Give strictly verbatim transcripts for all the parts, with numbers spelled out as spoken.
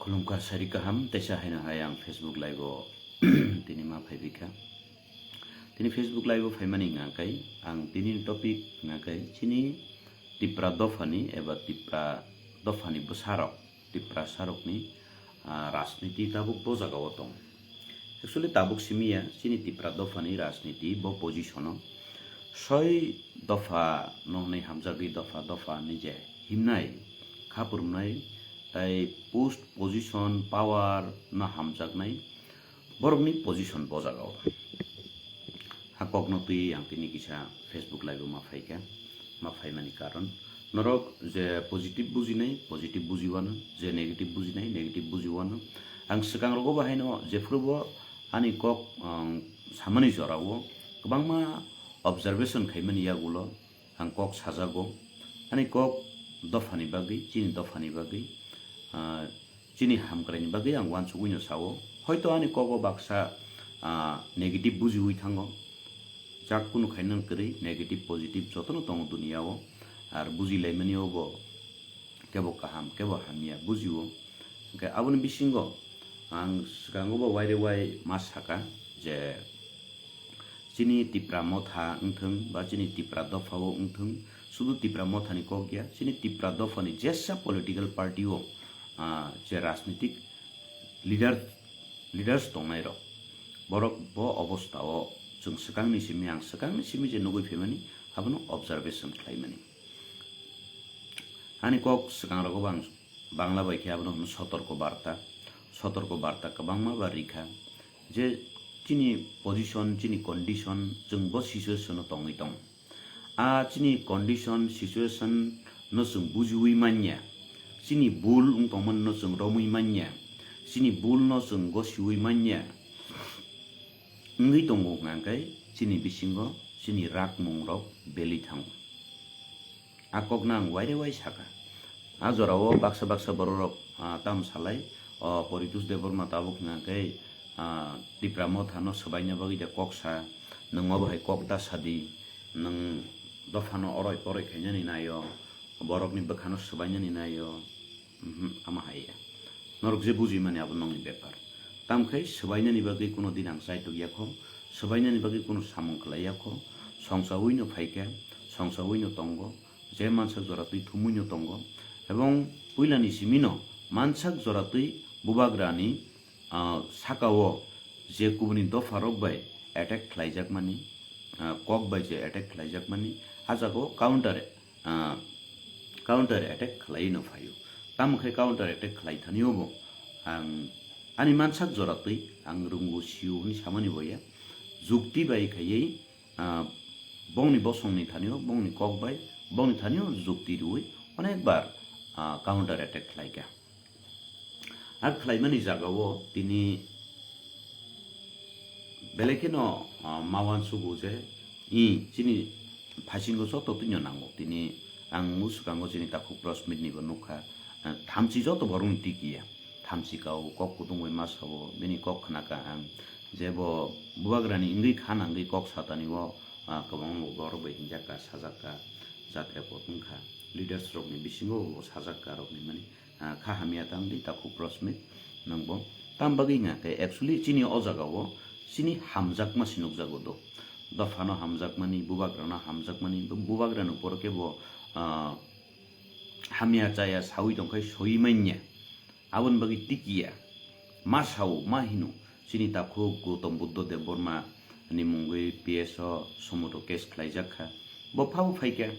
Khulumkha sari kaham, teisa haino hai ang Facebook live o tini ma phaibi kha. Tini Facebook live o phaimani hwnka khe, ang tini topic hwnka khe, chini Tipra dophani eba Tipra dophani bwsarok, Tipra sarokni, ah, rajniti tabuk bo jagao tong. Actually, tabuk simi ya, chini Tipra dophani rajniti bo position o. Soi dopha no hwnwi hamjagwi dopha, dopha hwnwi je himnai, kha phwrwngnai, tai post, position, power no hamjaknai borokni position bo jagao. Ha kokno twi ang tini kisa Facebook live o ma phaikha, ma phaimani karon norok je positive bujinai, positive bujiwano, je negative bujinai, negative bujiwano. Ang swkang rogo bo haino jephuru bo ani kok, ang samani jorao kwbangma observation khaimani yagulo ang kok sajago. Ani kok dophani bagwi, chini dophani bagwi, ah, chini hamkraini bagwi ang uansugwino sao. Hoito ani kogo baksa, ah, negative bujiwi thango. Jak kunu khainang kwrwi, negative, positive jotono tongo duniyao. Ar bujilaimani obo kebo kaham, kebo hamya bujio. Hwnkhe aboni bisingo ang swkango bo waire wai ma saka je, chini Tipra Motha wngthwng ba chini Tipra Dophao wngthwng, sudu Tipra Mothani kok ya, chini Tipra Dophani jesa political party o, ah, je rajnitik leader, leaders tongnai rok, borok bo obostha o chwng swkangni simi, ang swkangni simi je nugwi phaimani, abono observation khlaimani. Ani kok swkang rogo bo ang Bangla bai khe abono hwno sotorko barta. Sotorko barta kwbangma ba rikha je chini position, chini condition, chwng bo situation o tongwi tong. A chini condition, situation no chwng bujiwi manya, chini bul wng tongmani no chwng romwi manya, chini bul no chwng gosiwi manya wngwi tongo hwnkha khe chini bisingo chini rakmung rok beli thango. A kokno ang waire wai saka. A jorao baksa baksa bororok, ah, tamo salai, o Poritos Debbarma tabuk hwnka khe, ah, Tipra Mothano swbaina bagwi da kok sa, nwng obo hai kok da sadi, nwng dophano oroi poroi khainani naio, borokni bwkhano swbainani naio, mhm, ama hai ya. Norok je bujimani abo nokni bepar. Tamkhe swbainani bagwi kuno din ang chaitok yakho, swbainani bagwi kuno samung khlai yakho, songchaui no phaikhe, songchaui no tongo, je mansak jora twi thumui no tongo, ebong puilani simi no mansak jora twi bubagrani, ah, sakao je kubuni dopha rok bai attack khlaijakmani, ah, kok bai je attack khlaijakmani, a jagao counter, ah, counter attack khlai no phaio. Tamo khe counter attack khlai thani obo ang ani mansak jora twi ang rungo sio hwnwi samani bo ya. Jukti bai khaiwi, ah, bongni bosongni thanio, bongni kok bai, bongni thanio jukti rwi onek bar, ah, counter attack khlaikha. A khlaimani jagao tini belai kheno, ah, ma uansugo je, i, chini phasingo joto twino nango. Tini ang swkango chini takhuk press meet ni bo nukha, ah, thamchi joto borokni tikiya. Thamchi kao kok kutung bai ma sao, bini kok khnakha ang je bo bubagrani wngwi kha nangwi kok satani o, ah, kwbangma borok bai hinjakka, sajakka, jatra pot wngkha. Leaders rokni bisingo bo sajakka rokni mani, ah, kha hamya tang di takhuk press meet nwng bo. Tam bagwi hwnka khe actually chini o jagao chini hamjakma se nukjago do. Dophano hamjakmani, bubagrano hamjakmani, bu-, bubagrani upor khe bo, ah, hamya chaya saui tongkhai soi manya. Aboni bagwi tikiya. Ma sao, ma hino, chini takhuk Gautam Buddha Debbarma ni mungwi P S o somoto case khlaijak kha. Bo phabo phaikha.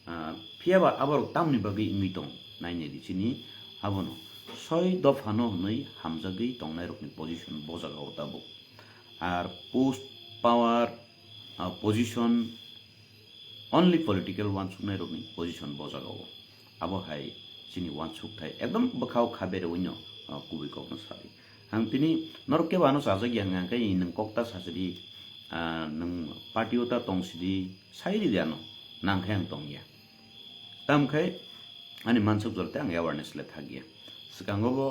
Ah, phiyaba aborok tamni bagwi wngwi tong? Nainai di chini abono. Soi dophano hwnwi hamjagwi tongnairokni position bo jagao tabuk. Ar post, power, ah, position, only political uansuknairokni position bo jagao. Abo hai chini uansukthai ekdom bwkhao kha berewino, ah, kubui kokno sadi. Ang tini norok kebo ano chajakya hwnka khe nwng kokta sachidi, ah, nwng party o ta tongsidi, sairidi ano, nangkhe ang tongya. Tamkhe ani mansuk jora tei ang awareness le thakya. Swkango bo,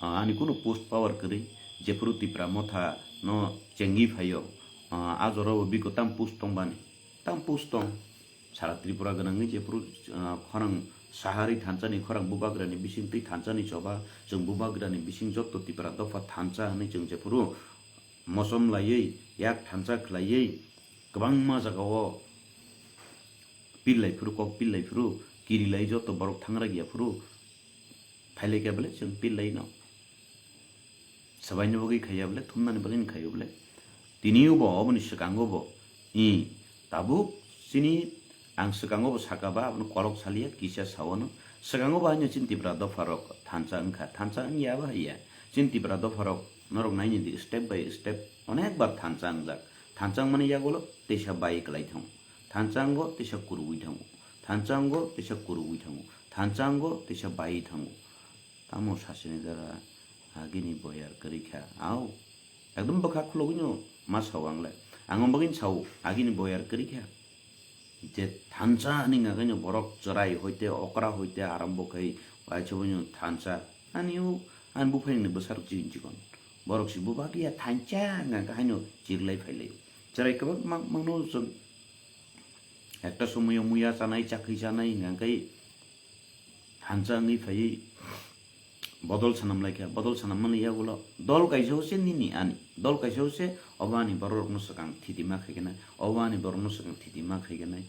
ah, ani kunu post power kwrwi, jephuru Tipra Motha no chengwi phaio, ah, a jorao biko tam post tongbani, tam post tong. Sara Tripura gwnangwi jephuru, ah, khorang Sahari thansa ni khorang bubagra ni bising twi thansa ni choba, chwng bubagra ni bising jotto Tipra dopha thansa hwnwi chwng jephuru mosom laiwi, yak thansa khlaiwi, kwbangma jagao pillai phuru, kok pillai phuru, kirilai jotto borok thangra giya phuru, phailai khe bole chwng pillai no. Sabaini bagwi khaiya bole, thumnani bagwi khaiya bole. Tini bo, oboni swkango bo, i, tabuk chini ang swkango bo saka ba, abono kolok salia, kisa sawano. Swkango bo haino chini Tipra dopharok thansa wngkha, thansa wngya ba haiya. Chini Tipra dopharok norok naini di, step by step onek bar thansa wngjak. Thansa wngmani yagulo teisa bai kwlai thango. Thansa wngo teisa kuruwi thango. Thansa wngo teisa kuruwi thango. Thansa wngo teisa bai thango. Tamo sasini dara agini boyar kwrwi kha. Au, ekdom bwkha khulogwino ma sao ang le. Ang bagwino sao, agini boyar kwrwi kha. Je thansa hwnwi hwnka khe borok chwrai hoite, okra hoite, arambo khai, waisa boino thansa. Ani o, ani buphang ni bwsarok chikon chikon. Borok si bubagra thansa hwnka khe haino chirlai phailai. Chwrai kwbang mang, mangno chwng ekta somoyo muya chanai, chakri chanai hwnka khe thansa wngwi phaiwi bodol swnam lai kha, bodol swnam mani yagulo dol kaisa o se nini ani, dol kaisa o se obo ani borok rokno swkang thiti ma khai khe nai, obo ani borok no swkang thiti ma khai khe nai.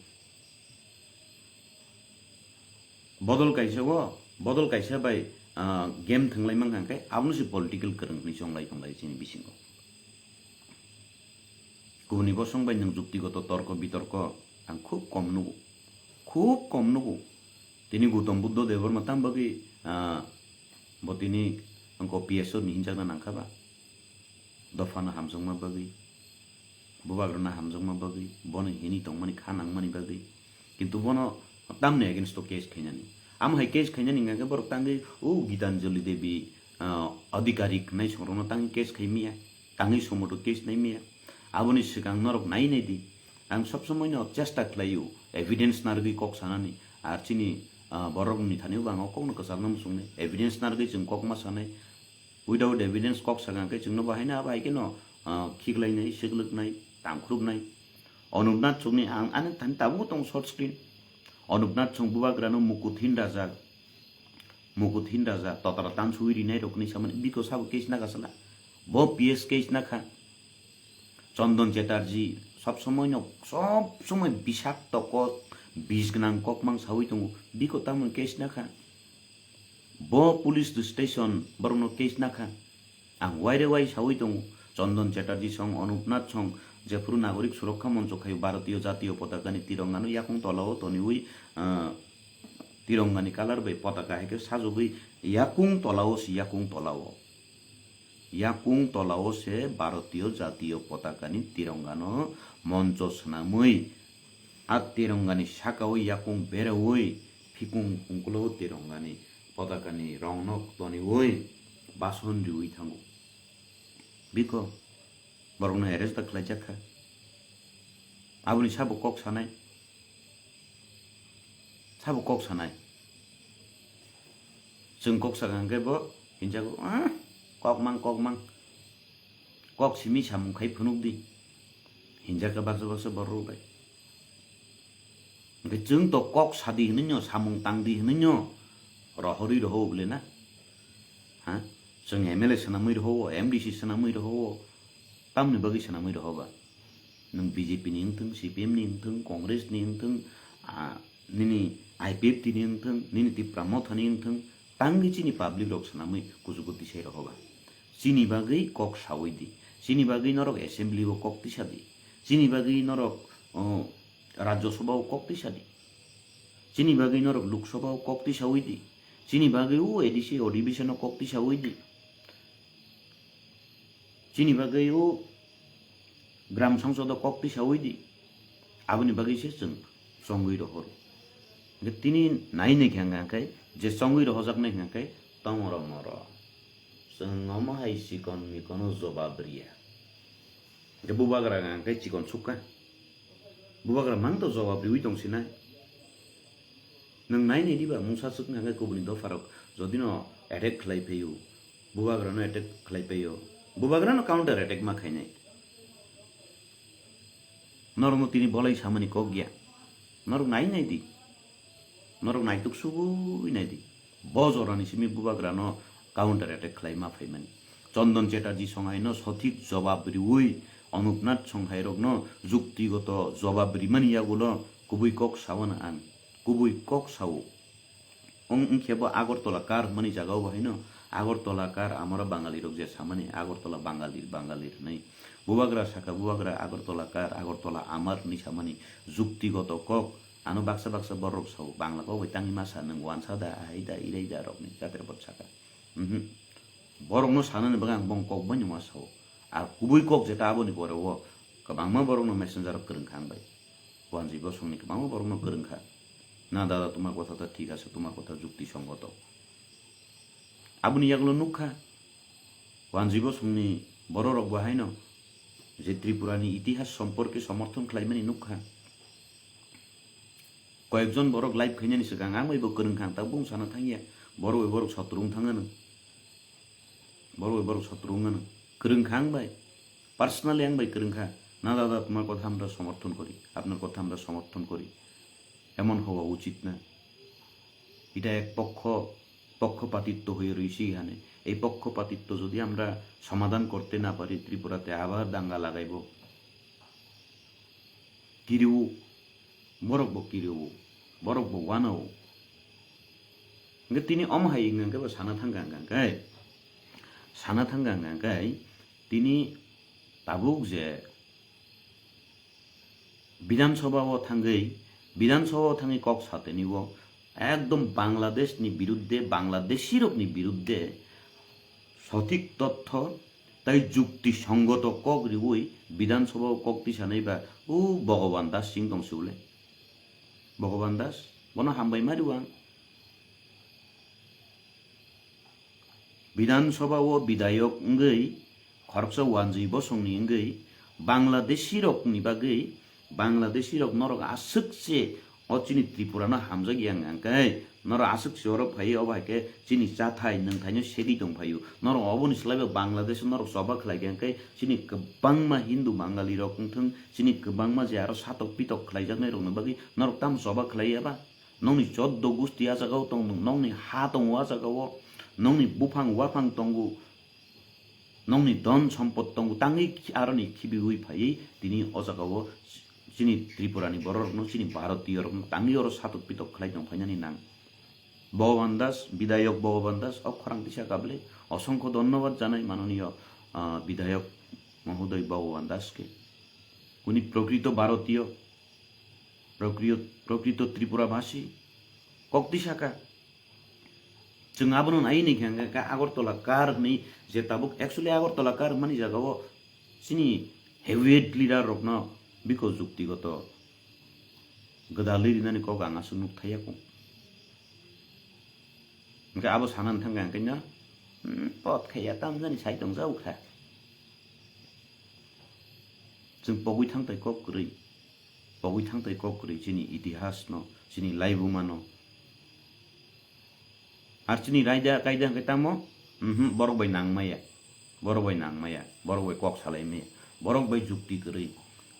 Bodol kaisa o, bodol kaisa bai, ah, game thwnglai mankha khe abono se political kwrwng hwnwi chonglai tonglai chini bisingo. Kubuni bosong bai nwng juktigoto torko bitorko ang khub kom nugo, khub kom nugo. Tini Gautam Buddha Debbarma tam bagwi, ah, bo tini angko P S O ni hinjakna nangkha ba? Dophano hamjakma bagwi, bubagrano hamjakma bagwi, bono hini tongmani kha nangmani bagwi. Kintu bono tamni against o case khainani. Amo hai case khainani hwnka khe borok tangwi o Gitanjali Devi, ah, Adhikari hwnwi songrokno tangwi case khai miya, tangwi somoto case nai miya. Aboni swkang norok nai nai di. Ang sob somoi no chesta khlai o evidence narwgwi kok sanani. Ar chini, ah, borok ni thani bo ang o kok no kwchal no muchung nai. Evidence narwgwi chwng kok ma sanai. Without evidence kok sakha khe chwngno bo haino abo hai kheno, ah, khiklainai, siklwknai, tangkhrupnai. Onupnath chwngni ang ani thani tabuk tong short screen. Onupnath chwng bubagrano mukut hin raja, mukut hin raja, totara tansugwi rinai rokni samani biko sabo case nakha sala. Bo P S case nakha. Chondon Chatterjee sob somoi no, sob somoi bisakto kok, bis gwnang kok mang sawi tongo. Biko tamoni case nakha. Bo police station borokno case nakha. Ang waire wai sawi tongo. Chondon Chatterjee song, Onupnath song, jephuru Nagorik Surokha Moncho khaio Bharatiyo Jatiyo Potakani tirongano yakung tolao toniwi, ah, tirongani colour bai potaka hai khe sajagwi yakung tolao se yakung tolao. Yakung tolao se Bharatiyo Jatiyo Potakani tirongano moncho swnamwi, a tirongani sakao yakung berewi, phikung ungkulo tirongani potakani rongno toniwi bason riwi thango. Biko borokno arrest da khlaijak kha. Aboni sabo kok sanai. Sabo kok sanai. Chwng kok sakha hwnkhe bo hinjago, "Ah, kok mang, kok mang. Kok simi samung khai phunuk di." Hinjakha baksa baksa borok bai. Hwnkhe chwng to kok sadi hwnwi no, samung tangdi hwnwi no, rohorwi roho bole na. Ha? Chwng M L A swnamwi roho, M D C swnamwi roho, tamni bagwi swnamwi roho ba? Nwng B J P ni wngthung, C P M ni wngthung, Congress ni wngthung, ah, nini I P F T ni wngthung, nini Tipra Motha ni wngthung, tangwi chini public rok swnamwi kuchugo tisai roho ba? Chini bagwi kok sawi di, chini bagwi norok assembly o kok tisa di, chini bagwi norok, oh, Rajya Sabha o kok tisa di, chini bagwi norok Lok Sabha o kok tisawi di, chini bagwi o A D C adhibeshon o kok tisawi di. Chini bagwi o gram songsodo kok tisawi di. Aboni bagwi se chwng chongwi rohor. Hwnkhe tini nai nai khe hwnkha khe je chongwi rohojak nai hwnkha khe tongoro moro. Chwng omo hai chikon mikono jobab riya. Hwnkhe bubagra hwnkha khe chikon sukha. Bubagra mang to jobab riwi tong sinai. Nwng nai nai diba mungsa swk hwnkha khe kubuni dopharok jodi no attack khlai phaio, bubagrano attack khlai phaio, bubagrano counter attack ma khainai. Norokno tini bolai samani kok ya. Norok nai nai di. Norok naituk sugui naidi. Bo jorani simi bubagrano counter attack khlai ma phaimani. Chondon Chatterjee songhaino sothik jobab riui Anupnath songhairokno juktigoto jobab rimani yagulo kubui kok sawana ang. Kubui kok sao. Ong wngkhe bo Agartala kar hwnmani jagao bo haino Agartala kar amara Bangalirok je samani Agartala Bangalir Bangalir hwnwi. Bubagra saka bubagra Agartala kar Agartala amar hwnwi samani juktigoto kok. Ano baksa baksa borok sao, Bangla kok bai tangwi masa nwng wansa da, ahai da, irai da rokni jatirpot saka. Mhm. Borokno sanani bagwi ang bong kok bai nungma sao. A kubui kok jeta aboni pore o kwbangma borokno messenger rok kwrwng kha ang bai. Wanjwi bosongni kwbangma borokno kwrwng kha. Na dada, তোমার কথা তো ঠিক আছে, তোমার কথা যুক্তিসঙ্গত. Aboni yagulo nukha. Wanjwi bosongni bororok bo haino je Tripurani itihas somporke somorthon khlaimani nukha. Koyekjon borok live khainani swkang ang bai bo kwrwng kha ang tabuk bung sana thangya. Borok bai borok sotrung thangano. Borok bai borok sotrung ano. Kwrwng kha ang bai. Personally ang bai kwrwng kha. না দাদা, তোমার কথা আমরা সমর্থন করি, আপনার কথা আমরা সমর্থন করি। এমন হওয়া উচিত না। এটা এক পক্ষ, পক্ষপাতিত্ব হয়ে রয়েছে এখানে। এই পক্ষপাতিত্ব যদি আমরা সমাধান করতে না পারি, ত্রিপুরাতে আবার দাঙ্গা লাগাইব। Kiriu, borok bo kiriu, borok bo wanao. Hingke tini omo hai hingke bo sana thangka hingke, sana thangka hingke tini tabuk je Bidhan Sabha o thangwi, Bidhan Sabha o thangwi kok sateni o ekdom Bangladesh ni biruddhe, Bangladeshi rok ni biruddhe sothik totho tai jukti songoto kok riwi Bidhan Sabha o kok tisanai ba o Bhagavan Das sing tong sule. Bhagavan Das, bono hambai ma riwang. Bidhan Sabha o bidayok wngwi, khoroksa wanjwi bosongni wngwi, Bangladeshi rokni bagwi, Bangladeshi rok norok aswk se o chini Tripura no hamjak yang hwnkhe, norok aswk se oro phai obo hai khe chini chathai nwngthai no segwi tong phaio, norok oboni slai bo Bangladesh o norok choba khlai khe hwnkhe chini kwbangma Hindu Bangali rok wngthwng, chini kwbangma je aro satok pitok khlai jaknai rokni bagwi norok tamo choba khlai ya ba? Nokni choddo gusti a jaga o tong, nokni ha tongo a jaga o, nokni buphang waphang tongo, nokni don sompot tongo, tangwi aroni khibiwi phaiwi tini o jaga o chini Tripura ni borok rokno, chini Bharatiyo rokno tangwi oro satok pitok khlai tong phainani nang. Bhagavan Das, Bidayok Bhagavan Das, o khorang tisa kable, osongkho dhonnobad janai manoniyo, ah, Bidayok Mohodoy Bhagavan Das ke. Uni prokrito Bharatiyo, prokrito, prokrito Tripura bhasi, kok tisa ka. Chwng abono nai ni khe hwnkhe Agartala kar hwnwi je tabuk actually Agartala kar hwnmani jaga o chini heavyweight leader rokno biko juktigoto gwdalwi rinani kok ang aswk nuk thaiya kung. Hwnkhe abo sanani thangkha hwnkhe no, hmm, pot khaiya tamjani sai tong jau kha. Chwng pogwi thang tai kok kwrwi. Pogwi thang tai kok kwrwi chini itihas no, chini laibuma no. Ar chini raida kaida hwnkhe tamo, mhm, borok bai nang maya, borok bai nang maya, borok bai kok salai maya, borok bai jukti kwrwi.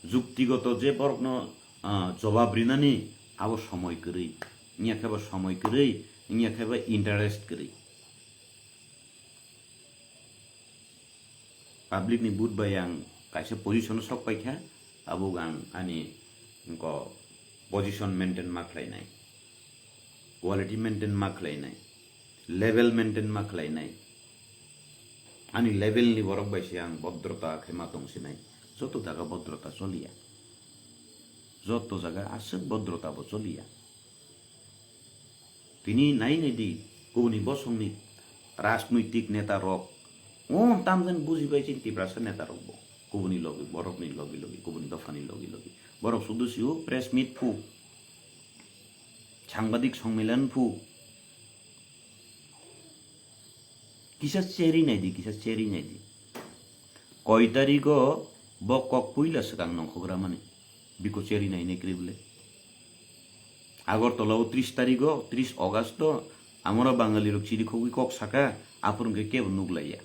Juktigoto je borokno, ah, jobab rinani abo somoi kwrwi. Wngya khe bo somoi kwrwi, wngya khe bo interest kwrwi. Public ni vote bai ang kaisa position o sok paikha, abo ang ani wngko position maintain ma khlainai, quality maintain ma khlainai, level maintain ma khlainai, ani level ni borok bai se ang bodrota khe ma tong sinai, joto jaga bodrota choliya, joto jaga aswk bodrota bo choliya. Tini nai nai di, kubuni bosongni rajnoitik neta rok. O tamjani buji bai chini Tiprasa neta rok bo. Kubuni logi, borokni logi logi, kubuni dophani logi logi. Borok sudu sio press meet phu. Sangbadik songmilan phu. Kisa cheri nai di, kisa cheri nai di. Koi tarigo bo kok puila swkang nongkhok ramani. Biko cheri nai nai kwrwi bwle. Agartala o tris tarigo, tris August o, amora Bangali rok chiri khogwi kok saka, aphuru hwnkhe kebo nuk laiya.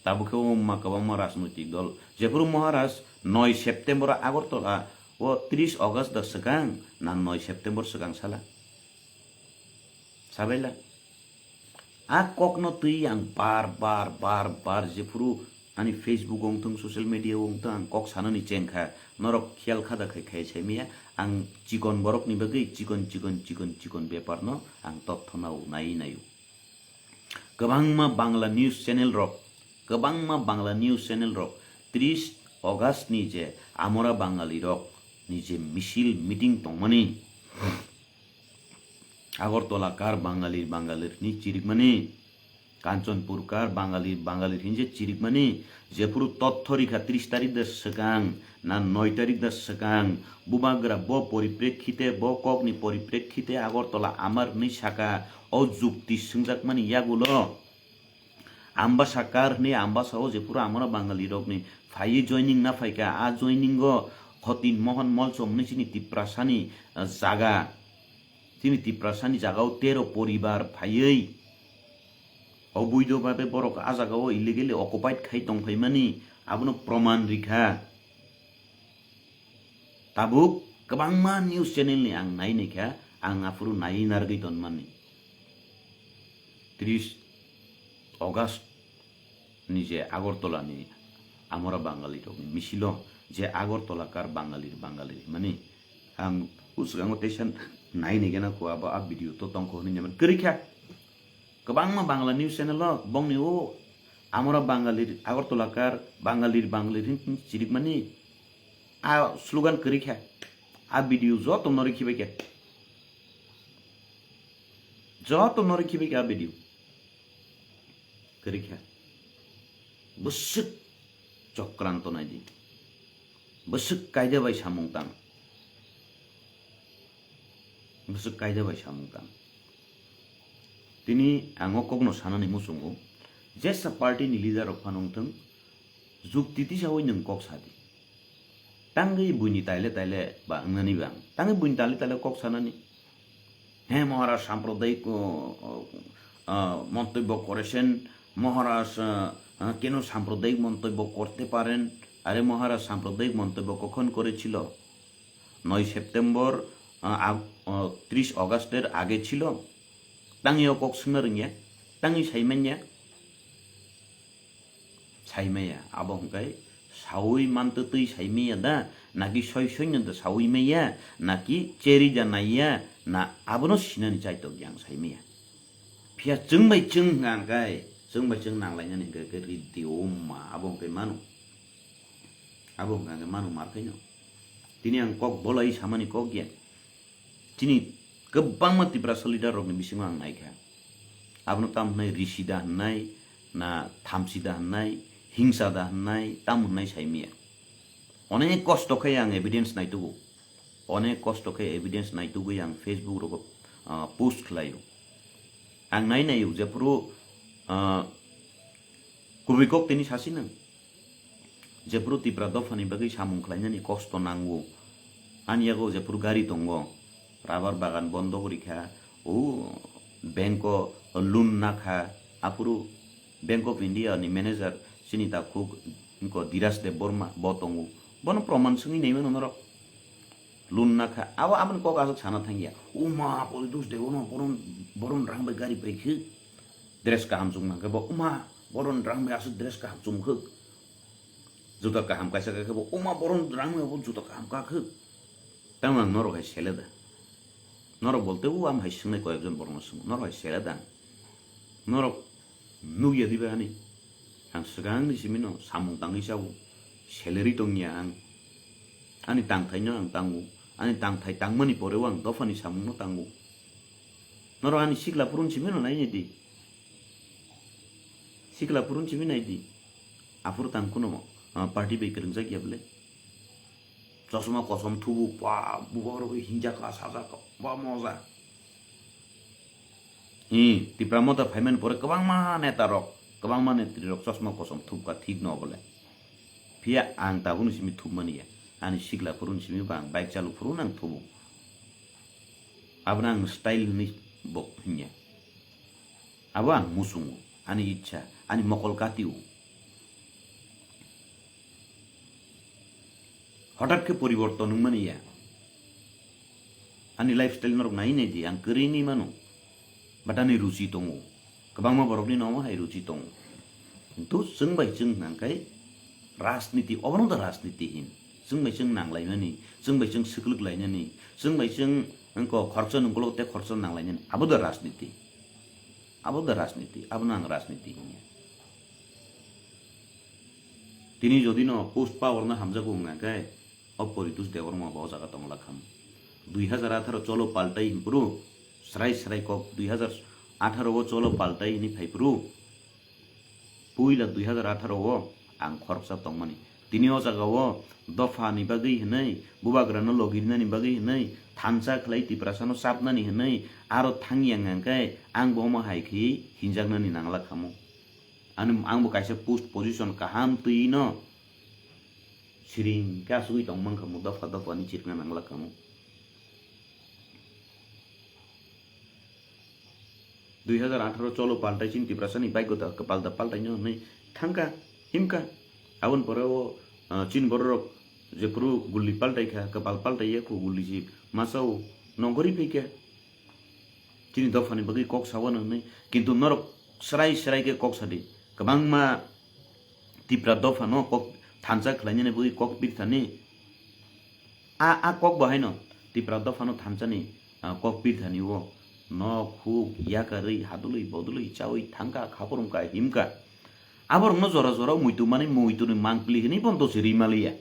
Tabuk khe o wngma kwbangma rajnoitik dol. Jephuru Maharaj noi September o Agartala o tris August da swkang, na noi September swkang sala. Tabaila a kokno twi ang bar bar bar bar jephuru ani Facebook o wngthung, social media o wngthung, ang kok sanani chengkha, norok khiyal khada khai khai saimaya, ang chikon borokni bagwi chikon chikon chikon chikon beparno ang totthonao naiwi naio. Kwbangma Bangla news channel rok, kwbangma Bangla news channel rok tris August ni je Amora Bangali rok ni je misil meeting tongmani, Agartala kar Bangali Bangali ni chirikmani, Kanchanpur kar Bangali Bangali hinje chirikmani, jephuru totthorikha tris tarik da swkang, na noi tarik da swkang, bubagra bo poriprekhite, bo kokni poriprekhite Agartala amar hinwi saka, o jukti swngjakmani yagulo. Ambasa kar hinwi ambasa o jephuru amara Bangali rokni phaiwi joining na phaikha, a joining o Khotin Mohan Molsom hinwi chini Tiprasani, ah, jaga, chini Tiprasani jaga o tero poribar phaiwi oboidho babe borok a jaga o illegally occupied khai tongphaimani abono proman rikha. Tabuk kwbangma news channel ni ang nai naikha, ang aphuru naiwi narwgwi tonmani. Tris August ni je Agartala ni amora Bangali rokni misilo je Agartala kar Bangali Bangali mani ang usgango teisa nai naikha na kho abo a video to tongkho hinwi naman kwrwikha. Kwbangma Bangla news channel o bongni o amora Bangali Agartala kar Bangali Bangali hin chirikmani a slogan kwrwikha, a video joto no rikhibaikha, joto no rikhibaikha a video kwrwikha. Bwswk chokranto naidi, bwswk kaida bai samung tang, bwswk kaida bai samung tang. Tini ang o kokno sanani muchungo, jesa party ni leader rok phano wngthung, jukti tisawi nwng kok sadi. Tangwi buini taile taile ba wngnani bang. Tangwi buini taile taile kok sanani. He Maharaj সাম্প্রদায়িক, uh, uh, uh, মন্তব্য করেছেন, মহারাজ, uh, uh, কেন সাম্প্রদায়িক মন্তব্য করতে পারেন? আরে মহারাজ সাম্প্রদায়িক মন্তব্য কখন করেছিল? নয় সেপ্টেম্বর, আ, আগ-, আ, ত্রিশ অগাস্টের আগে ছিল? Tangwi o kok swngna rwngya? Tangwi saimanya? Saimaya. Abo hwnkhe saui mantwtwi saimaya da? Naki soi soino da saui maya? Naki cheri da naiya? Na abono sinani chaitok yang saimaya? Phiya chwng bai chwng hwnkha hwnkhe, chwng bai chwng nanglainani hwnkhe khe ridi o ma, abo hwnkhe mano. Abo hwnkha hwnkhe mano mar khaino. Tini ang kok bolai samani kok ya. Chini kwbangma Tiprasa leader rokni bisingo ang naikha. Abono tam hwnai risi da hwnai, na thamsi da hwnai, hingsa da hwnai, tam hwnai saimaya. Onek kosto khe ang evidence naitugo. Onek kosto khe evidence naitugwi ang Facebook rogo, ah, post khlaio. Ang nai naio jephuru, ah, kubui kok tini sasi nang. Jephuru Tipra dophani bagwi samung khlainani kosto nango. Ani yago jephuru gari tongo, rubber bagan bondo gurikha, o bank o loan nakha, aphuru Bank of India ni manager chini takhuk wngkha Dhiraj Debbarma bo tongo. Bono proman swngwi naimano norok. Loan nakha. Abo aboni kok aswk sana thangya. Uma, Politus Debbarma boron, boron rang bai gari paikhe. Dress kaham chum nangkhe bo. Uma, boron rang bai aswk dress kaham chumkhe. Juta kaham kaisa kakhe bo. Uma, boron rang bai bo juta kaham kakhe. Tamo ang norok hai sele da. Norok bolte o am hai swngnai koyekjon borokno swngo. Norok hai sele da ang. Norok nukya diba ani? Ang swkangni simino samung tangwi sao. Salary tongya ang. Ani tangthaino ang tango. Ani tangthai tangmani poreo ang dophani samungno tango. Norok ani sikla phurun simino nainai di. Sikla phurun simi nai di. Aphuru tang kuno, ah, party bai kwrwngjak ya bwle. Chosma kosom thubu, pa, bubagrok hinjak ka, sajak ka, ba moja. Hi, Tipra Motha phaimani pore kwbangma neta rok, kwbangma netri rok chosma kosom thubkha thik no bole. Phiya ang tabukni simi thubmani ya. Ani sikla phuruni simi ba ang bike chalu phuru nang thubu. Abono ang style hinwi bo hinya. Abo ang muchungo, ani ichha, ani mokol katio. Hotat khe poriborton wngmani ya. Ani lifestyle norok nai nai di, ang kwrwi hinwi mano. Batani ruchi tongo. Kwbangma borokni nomo hai ruchi tongo. Kintu chwng bai chwng hwnka khe rajniti, obono da rajniti hin. Chwng bai chwng nanglaimani, chwng bai chwng swkluklainani, chwng bai chwng wngko khoroksa nungkolok tei khoroksa nanglainani. Abo da rajniti. Abo da rajniti, abono ang rajniti hinya. Tini jodi no post power no hamjago wngkha khe, o Poritos Debbarma bo o jaga tongla kham. Dui hazar atharo cholo paltai hinphuru, srai srai kok dui hazar atharo o cholo paltai hinwi phaiphuru, puila dui hazar atharo o ang khoroksa tongmani. Tini o jaga o dopha ni bagwi hinwi, bubagra no logi rinani bagwi hinwi, thansa khlai Tiprasa no chapnani hinwi, aro thangya hwnka khe ang bo omo hai khe hinjaknani nangla khamo. Ani, ang bo kaisa post position kaham twi no siring khe asugwi tong mankha mo, dopha dopha ni chirikna nangla kamo. Dui hazar atharo cholo paltai chini Tiprasa ni bike gota kwpal da paltai no hinwi thangka himka. Aboni pore o, ah, chini borok rok jephuru gulli paltai kha, kwpal paltai ya khu gulli si masa o nongkhorwi phai kha. Chini dophani bagwi kok sawano hinwi, kintu norok srai srai khe kok sadi. Kwbangma Tipra dophano kok thansa khlainani bagwi kok pirthani. A, a kok bo haino Tipra dophano thansani, ah, kok pirthani o nok, huk, yakarwi, hadulwi, bodolwi, chawi, thangka, khaphurumka, himka. Aborokno jora jora muitu mani muituni mangpili hinwi bondo se rimaliya.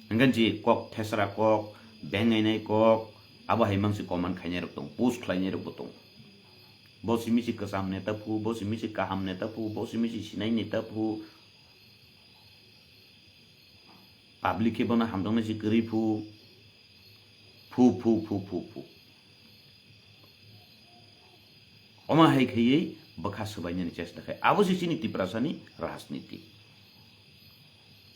Hingkhe je kok thesra kok, bengainai kok, abo hai mangsi comment khainai rok tong, post khlainai rok bo tong. Bo simi si kwcham neta phu, bo simi si kaham neta phu, bo simi si sinai neta phu. Public khe bono hamjaknai si kwrwi phu. Phu, phu, phu, phu, phu. Omo hai khaiwi bwkha swbainani chesta khai. Abo se chini Tiprasani rajniti.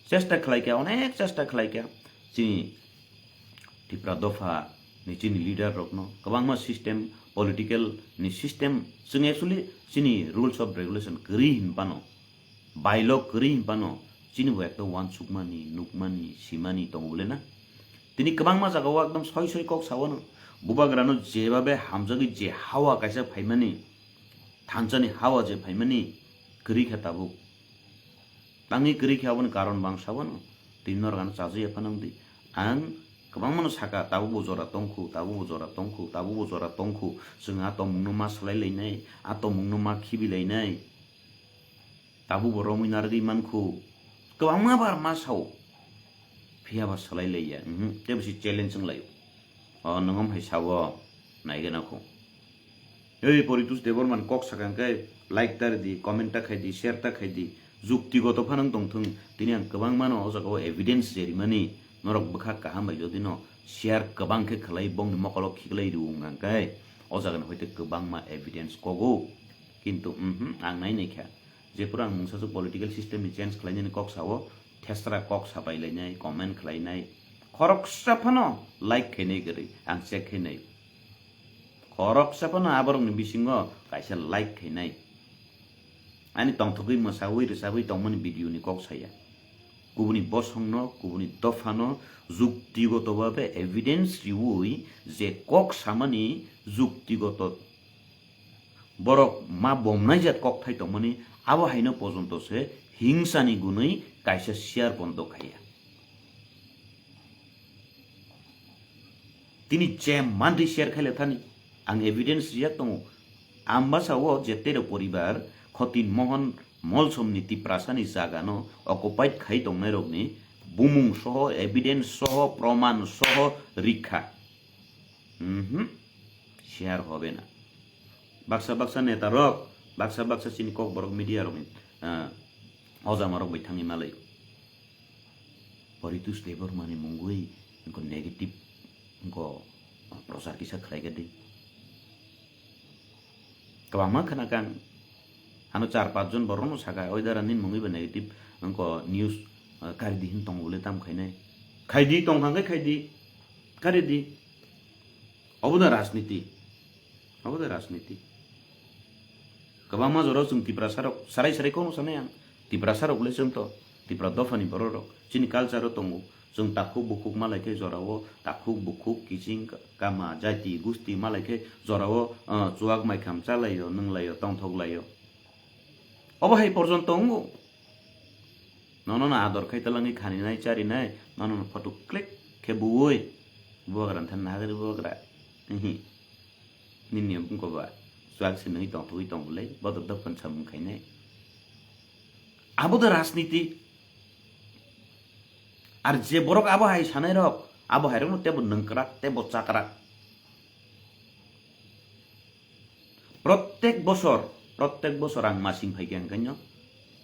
Chesta khlai kha, onek chesta khlai kha. Chini Tipra dopha ni chini leader rokno kwbangma system, political ni system, chwng actually chini rules of regulation kwrwi hin phano, bylaw kwrwi hin phano, chini bo ekta uansukmani, nukmani, simani tongo bole na? Tini kwbangma jagao ekdom soi soi kok sawano. Bubagrano jebabe hamjagwi je hawa kaisa phaimani, thansani hawa je phaimani, kwrwi kha tabuk. Tangwi kwrwi khe aboni karon bang sawano. Tini norok ano chajaya phano wngdi. Ang kwbangmano saka, tabukbo jora tongkhu, tabukbo jora tongkhu, tabukbo jora tongkhu. Chwng a tongmungno ma swlai lainai, a tongmungno ma khibi lainai. Tabukbo romwi narwgwi mankhu. Kwbangma bar ma sao. Phiya ba swlai laiya. Mhm. Tei bo se challenge wng laio. O, nwng om hai sao. Naigena kho. Ei Poritos Debbarman kok sakha hwnkhe like ta ridi, comment ta khai di, share ta khai di. Juktigoto phano wng tong thung. Tini ang kwbangmano o jagao evidence je rimani. Norok bwkha kaham bai jodi no share kwbang khe khlai bongni mokolo khiklai rw wng khe o jagani hoite kwbangma evidence kogo. Kintu, mhm, ang nai nai kha. Jephuru ang mungsa swk political system ni change khlainani kok sao, thesra kok sapai lainai, comment khlainai, khoroksa phano like khainai kwrwi, ang check khainai. Khoroksa phano aborokni bisingo kaisa like khainai. Ani tongthokgwi mwsawi rwchabwi tongmani video ni kok saya. Kubuni bosongno, kubuni dophano juktigoto babe evidence riwi je kok samani juktigoto borok ma bomnai jat kokthai tongmani, abo haino pojonto se hingsani gunwi kaisa share bondo khaiya. Tini je mantwi share khaile thani, ang evidence rijak tongo. Ambasa o je tero poribar Khotin Mohon Molsomni Tiprasani jagano occupied khai tongnairokni bumung soho, evidence soho, proman soho rikha. Mhm. Share hobe na. Baksa baksa neta rok, baksa baksa chini kokborok media rokni, ah, ojama rok bai thangwi malai. Poritos Debbarmani mungwi wngkha negative wngkha prochar kisa khlai kha di. Kwbangma khna kha ang. Ano char panch jon borokno sakha, oi dara nini mungwi ba negative wngkha news, ah, kari di hin tongo le tam khainai. Khai di tong thang khe khai di. Kari di. Obo da rajniti. Obo da rajniti. Kwbangma jora chwng Tiprasa rok sarai sarai kono sanai ang. Tiprasa rok le chwng to. Tipra dophani borok rok. Chini culture o tongo. Chwng takhuk bukhuk malai khe jorao takhuk bukhuk kiching kama jati gusti malai khe jorao, ah, chuak maikham chalaio, nwnglaio, tongthoklaio. Obo hai porjonto wngo. Nono no ador khai talangwi khaninai charinai, nono no photo click khe buwi bubagra nthan nahagari bubagra. Ihi. Nini wngkha ba chuak se nwi tongthogwi tong bwle, bodo dophani samung khainai. Abo da rajniti. Ar je borok abo hai sanai rok, abo hai rokno tebo nungkrak, tebo chakrak. Prottek bosor, prottek bosor ang masing phaikha hwnkhe no,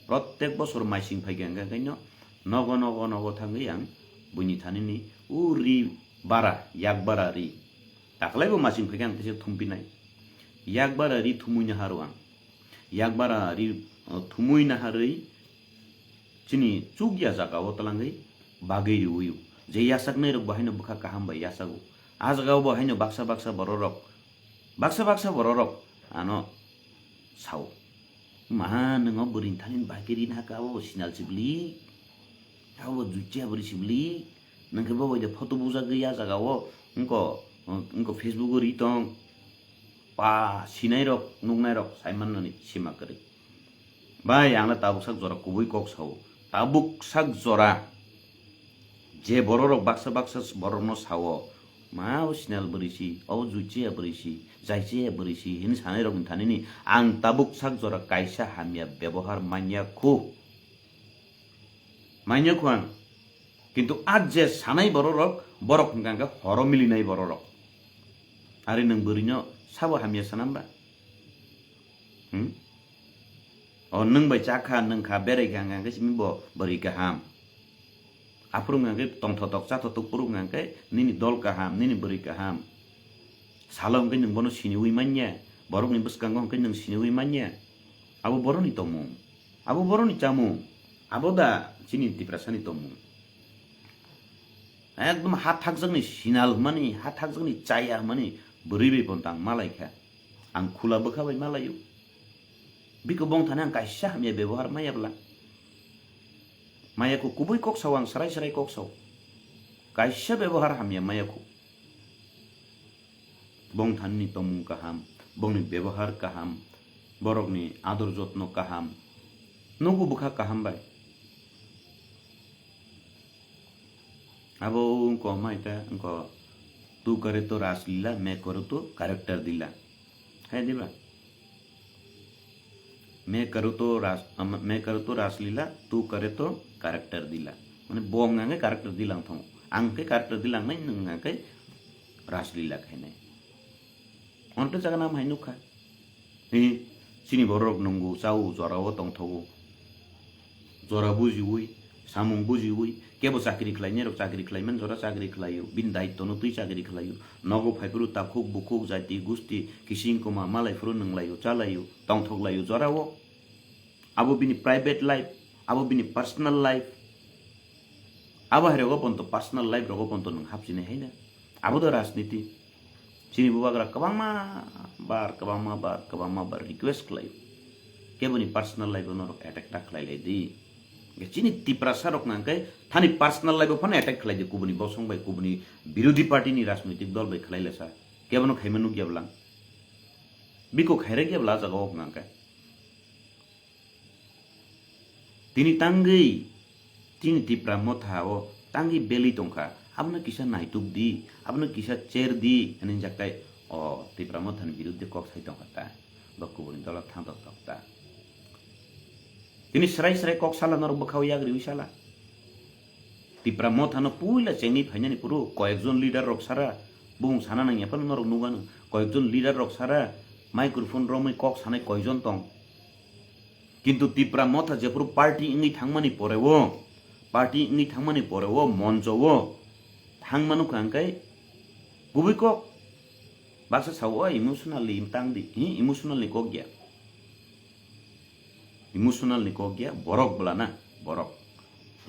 prottek bosor masing phaikha hwnkhe no, nogo, nogo, nogo thangwi ang buini thanini o ri bara, yak bara ri. Taklaibo masing phaikha ang teisa thumpinai. Yak bara ri thumui naharo ang. Yak bara ri, uh, thumui naharwi chini chukya jagao twlangwi bagwi rwio. Je yachaknai rok bo haino bwkha kaham bai yachago. A jagao bo haino baksa baksa bororok, baksa baksa bororok ano sao. Maha nwngo bwrwini thani bagwi rini hakha abo bo sinal sibli. Abo bo juichya bwrwi sibli. Nang khe bo bai de photo bujagwi a jagao wngko, wngko Facebook o ri tong. Pa sinai rok, nuknai rok, sai mannani sima kwrwi. Bai, ang le tabuk sak jora kubui kok sao. Tabuk sak jora je bororok baksa baksa borokno sao, ma o sinal bwrwi si, o juichya bwrwi si, jaichya bwrwi si, hini sanai rokni thanini ang tabuk sak jora kaisa hamya bebohar manya khu. Manya khu ang. Kintu a je sanai bororok, borok hwnkha hwnkhe horo milinai bororok. Ari nwng bwrwino sabo hamya sanamba? Hmm? O nwng bai chakha, nwngkha, beraikha hwnkha hwnkhe simi bo bwrwi kaham. Aphuru hwnkha hwnkhe tongthotok chathotok phuru hwnkha hwnkhe nini dol kaham, nini bwrwi kaham. Salo hwnkhe nwng bono siniwi manya, borokni bwskango hwnkhe nwng siniwi manya. Abo boroni tongmung, abo boroni chamung, abo da chini Tiprasani tongmung. Ekdom ha thakjakni sinal hwnmani, ha thakjakni chaya hwnmani bwrwi bai pontang malaikha. Ang khula bwkha bai malaio. Biko bong thani ang kaisa hamya bebohar maya bwla. Maya khu kubui kok sao, ang srai srai kok sao. Kaisa bebohar hamya maya khu. Bong thani ni tongmung kaham, bongni bebohar kaham, borokni ador jotno kaham, nugu bwkha kaham bai. Abo wngko hwnmai ta wngko, "Tu kare to Raslila, main karo to character dila." Hai diba? "Main karo to Ras-, am-, main karo to Raslila, tu kare to character dila." Mane bo hwnka hwnkhe character dila wng thongo. Ang khe character dila wngnai, nwng hwnka hwnkhe Raslila khainai. Onte jaga nam hai nukha. Hi, chini borok nungo, chao, jorao tongthogo. Jora bujiwi, samung bujiwi, kebo chakri khlainai rok chakri khlaiman jora chakri khlaio, bini daitwno twi chakri khlaio. Nogo phaiphuru takhuk bukhuk jati gusti kising koma malaiphuru nunglaio, chalaio, tongthoklaio jorao. Abo bini private life, abo bini personal life. Abo hai rogo ponto personal life rogo ponto nwng hapsinai haina. Abo do rajniti. Chini bubagra kwbangma bar, kwbangma bar, kwbangma bar request khlaio. Keboni personal life o norok attack ta khlai lai di. Chini Tiprasa rok nang khe thani personal life o phano attack khlai di, kubuni bosong bai, kubuni birodhi party ni rajnoitik dol bai khlai lesa. Kebono khaima nukya bwlang. Biko khairek ya bwla jaga o nang khe. Tini tangwi, tini Tipra Motha o tangwi belwi tongkha, abono kisa naituk di, abono kisa cher di, hinwi jaktai o Tipra Motha ni biruddhe kok sai tongkha ta, bo kubuni dolo thang tok tok ta. Tini srai srai kok sala norok bwkhao yak riwi sala. Tipra Motha no puila chengni phainani phuru koyekjon leader rok sara, bumung sana nangya phano norok nugano, koyekjon leader rok sara, microphone romwi kok sanai koijon tong. Kintu Tipra Motha jephuru party wngwi thangmani pore o, party wngwi thangmani pore o, moncho o thangmano kha hwnkhe kubui kok. Baksa sao, "O emotional ni tang di," hi emotional ni kok ya. Emotional ni kok ya, borok bwlana, borok.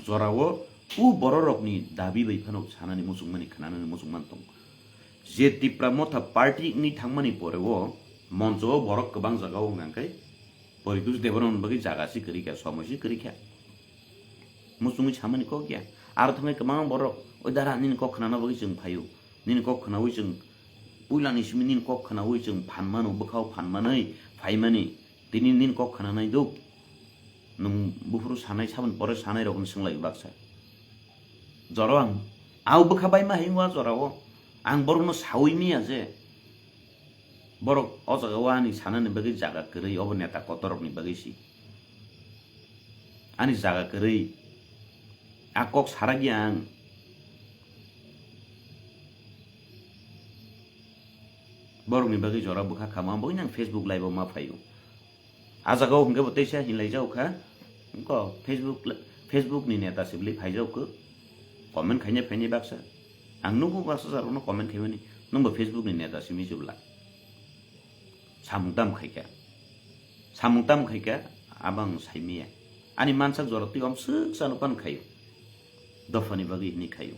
Jorao o bororokni dabi bai phano sanani muchungmani, khnanani muchungman tong. Je Tipra Motha party wngwi thangmani pore o moncho o borok kwbang jaga o wngkha khe Poritos Debbarman bagwi jaga se kwrwi kha, somoi se kwrwi kha. Muchungwi samani kok ya. Aro thangwi kwbangma borok, "Oi dara, nini kok khwnana bagwi chwng phaio. Nini kok khwnawi chwng, puilani simi nini kok khwnawi chwng phan mano, bwkhao phan manwi phaimani. Tini nini kok khwnanai duk. Nwng buphuru sanai, saboni pore sanai rokno swnglaio baksa." Jora ang, au bwkha baima hai wngwa jorao. Ang borokno saui miya je. Borok o jaga o ani sanani bagwi jaga kwrwi, obo neta kotor rokni bagwi si. Ani jaga kwrwi. A kok sarakya ang. Borokni bagwi jora bwkha kha ma, boni ang Facebook live o ma phaio. A jaga o hwnkhe bo teisa hinlai jao kha. Ko Facebook, Facebook ni neta sibli phai jao kho. Comment khaina phaini baksa. Ang nugo baksa jarokno comment khaimani. Nwng bo Facebook ni neta simi jubla. Samung tam khaikha. Samung tam khaikha, abang saimiya. Ani mansak jora twi omswk chano pan khaio. Dophani bagwi hini khaio.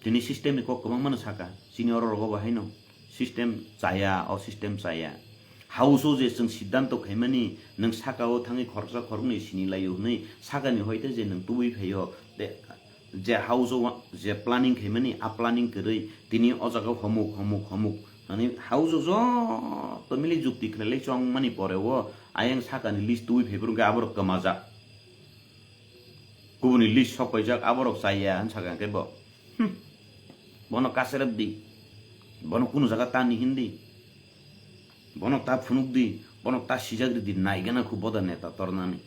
Tini system ni kok kwbangma no saka. Chini oro rogo bo haino system chaya, o system chaya. House o je chwng siddhanto khaimani, nwng saka o thangwi khoroksa khoroknwi sini laio hwnwi sakani hoite je nwng tubui phaio. Te, je house o wa-, je planning khaimani, a planning kwrwi tini o jaga homuk, homuk, homuk. Ani house o joto mili jukti khlailai chongmani pore o ayang sakani list tubui phaiphuru hwnkhe aborok kwmajak. Kubuni list sok paijak, aborok chaya, hwn sakha hwnkhe bo. Hmm. Bono kacherep di. Bono kunu jaga tani hindi. Bono ta phunuk di. Bono ta sijak ridi. Naigana khu boda neta tornani.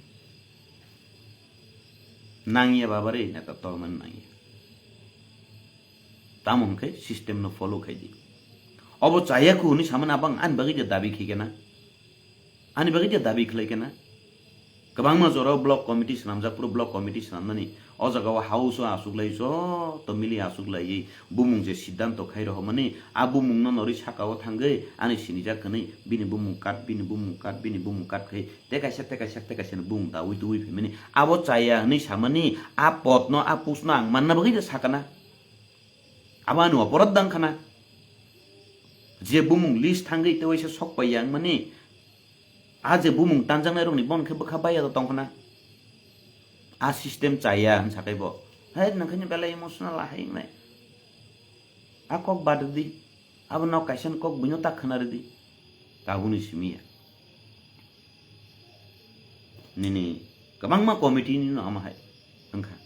Nangya babare neta tornani nangya. Tamo hwnkhe system no follow khai di. Obo chaya khu hwnwi samani abang ani bagwi je dabi khaikhe na. Ani bagwi je dabi khlai khe na. Kwbangma jora block committee swnamjak phuru block committee swnamnani o jaga o house o aswk lai joto mili aswk laiwi bumung je siddhanto khai rohormani a bumung no norwi saka o thangwi ani sinijak hwnwi bini bumung kat, bini bumung kat, bini bumung kat khai tei kaisa, tei kaisa, tei kaisa ni bumung dawi tubui phaimani abo chaya hwnwi samani a pot no a push no ang manna bagwi je sakana. Abo ani oporod dang khana. Je bumung list thangwi tei waisa sok pai yang mani. A je bumung tanjaknai rokni bon khe bwkha baiya tong khana. A system chaya hwn sakai bo. Hai nang khani belai emotional ahai nai. A kok bad di. Abo nok kaisa ni kok buino tak khana ridi. Tabuni simiya. Nini kwbangma committee ni no ama hai wngkha.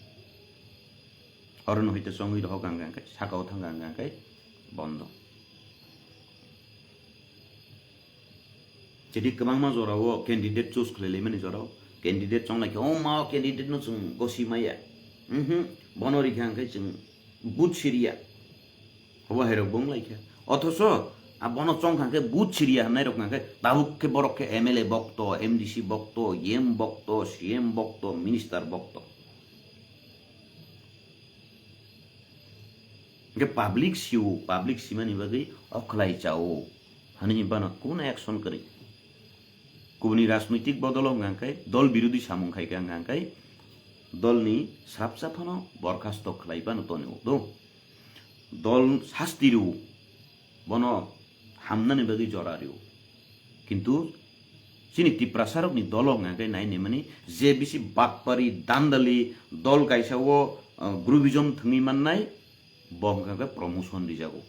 Oro no hoi te chongwi rohok ang khe, saka o thang ang khe bondo. Jadi kwbangma jora o candidate choose khlai lai mani jora o candidate chong lai khe, o ma o candidate no chwng gosi maya. Mhm, bono rikha ang khe chwng vote siriya. Obo hai rok bo wng lai kha. Othoso a bono chong kha khe vote siriya hwnai rok kha khe tabuk khe borok khe M L A bokto, M D C bokto, E M bokto, C M bokto, minister bokto. Hingke public sio, public simani bagwi okhlai chao. Hani bana kuno action kwrwi. Kubuni rajnoitik bodolo hwnka khe dol birodhi samung khai khe hwnka khe dolni srapsa phano borkhasto khlai bano toni udo. Dol sasti rw, bono hamnani bagwi jora rw. Kintu chini Tiprasarokni dolo hwnka khe nai naimani je bisi batpari, dandali, dol kaisa o, uh, grouphism thwngwi mannai, bo hwnka khe promotion rijago.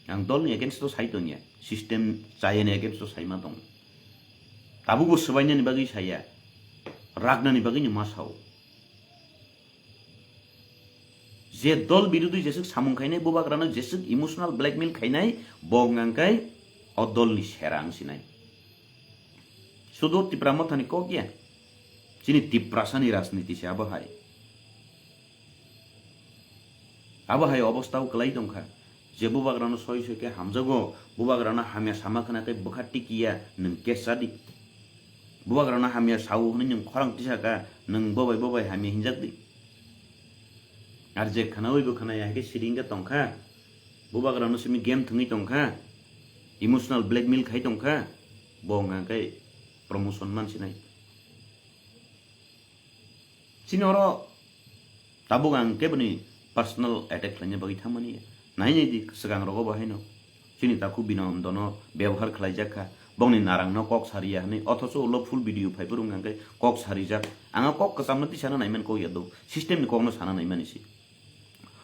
Ang dolni against o sai tongya, system chayani against o sai ma tong. Tabukbo swbainani bagwi saya, ragnani bagwino ma sao. Je dol birodhi jeswk samung khainai, bubagrano jeswk emotional blackmail khainai, bo hwnka khe o dolni sera wng sinai. Sudu Tipra Mothani kok ya. Chini Tiprasani rajniti se abo hai. Abo hai obostha o kwlai tongkha. Je bubagrano soi soi khe hamjago, bubagrano hamya sama khna khe bwkha tikiya, nwng case chadi. Bubagrano hamya sao hwnwi nwng khorang tisaka, nwng bobai bobai hamya hinjak di. Ar je khnaui bo khnaya hai khe siring khe tongkha. Bubagrano simi game thwngwi tongkha. Emotional blackmail khai tongkha. Bo hwnka khe promotion mansinai. Chini oro tabuk ang keboni personal attack khlaina bagwi thangmani ya. Nai nai di swkang rogo bo haino. Chini takhuk Binoy Ondono bebohar khlaijak kha. Bongni narangno kok sariya hwnwi, othocho ulo full video phai phuru hwnkha khe kok sarijak. Ang o kok kwchamno tisana naiman kok ya do, system ni kokno sana naimani se.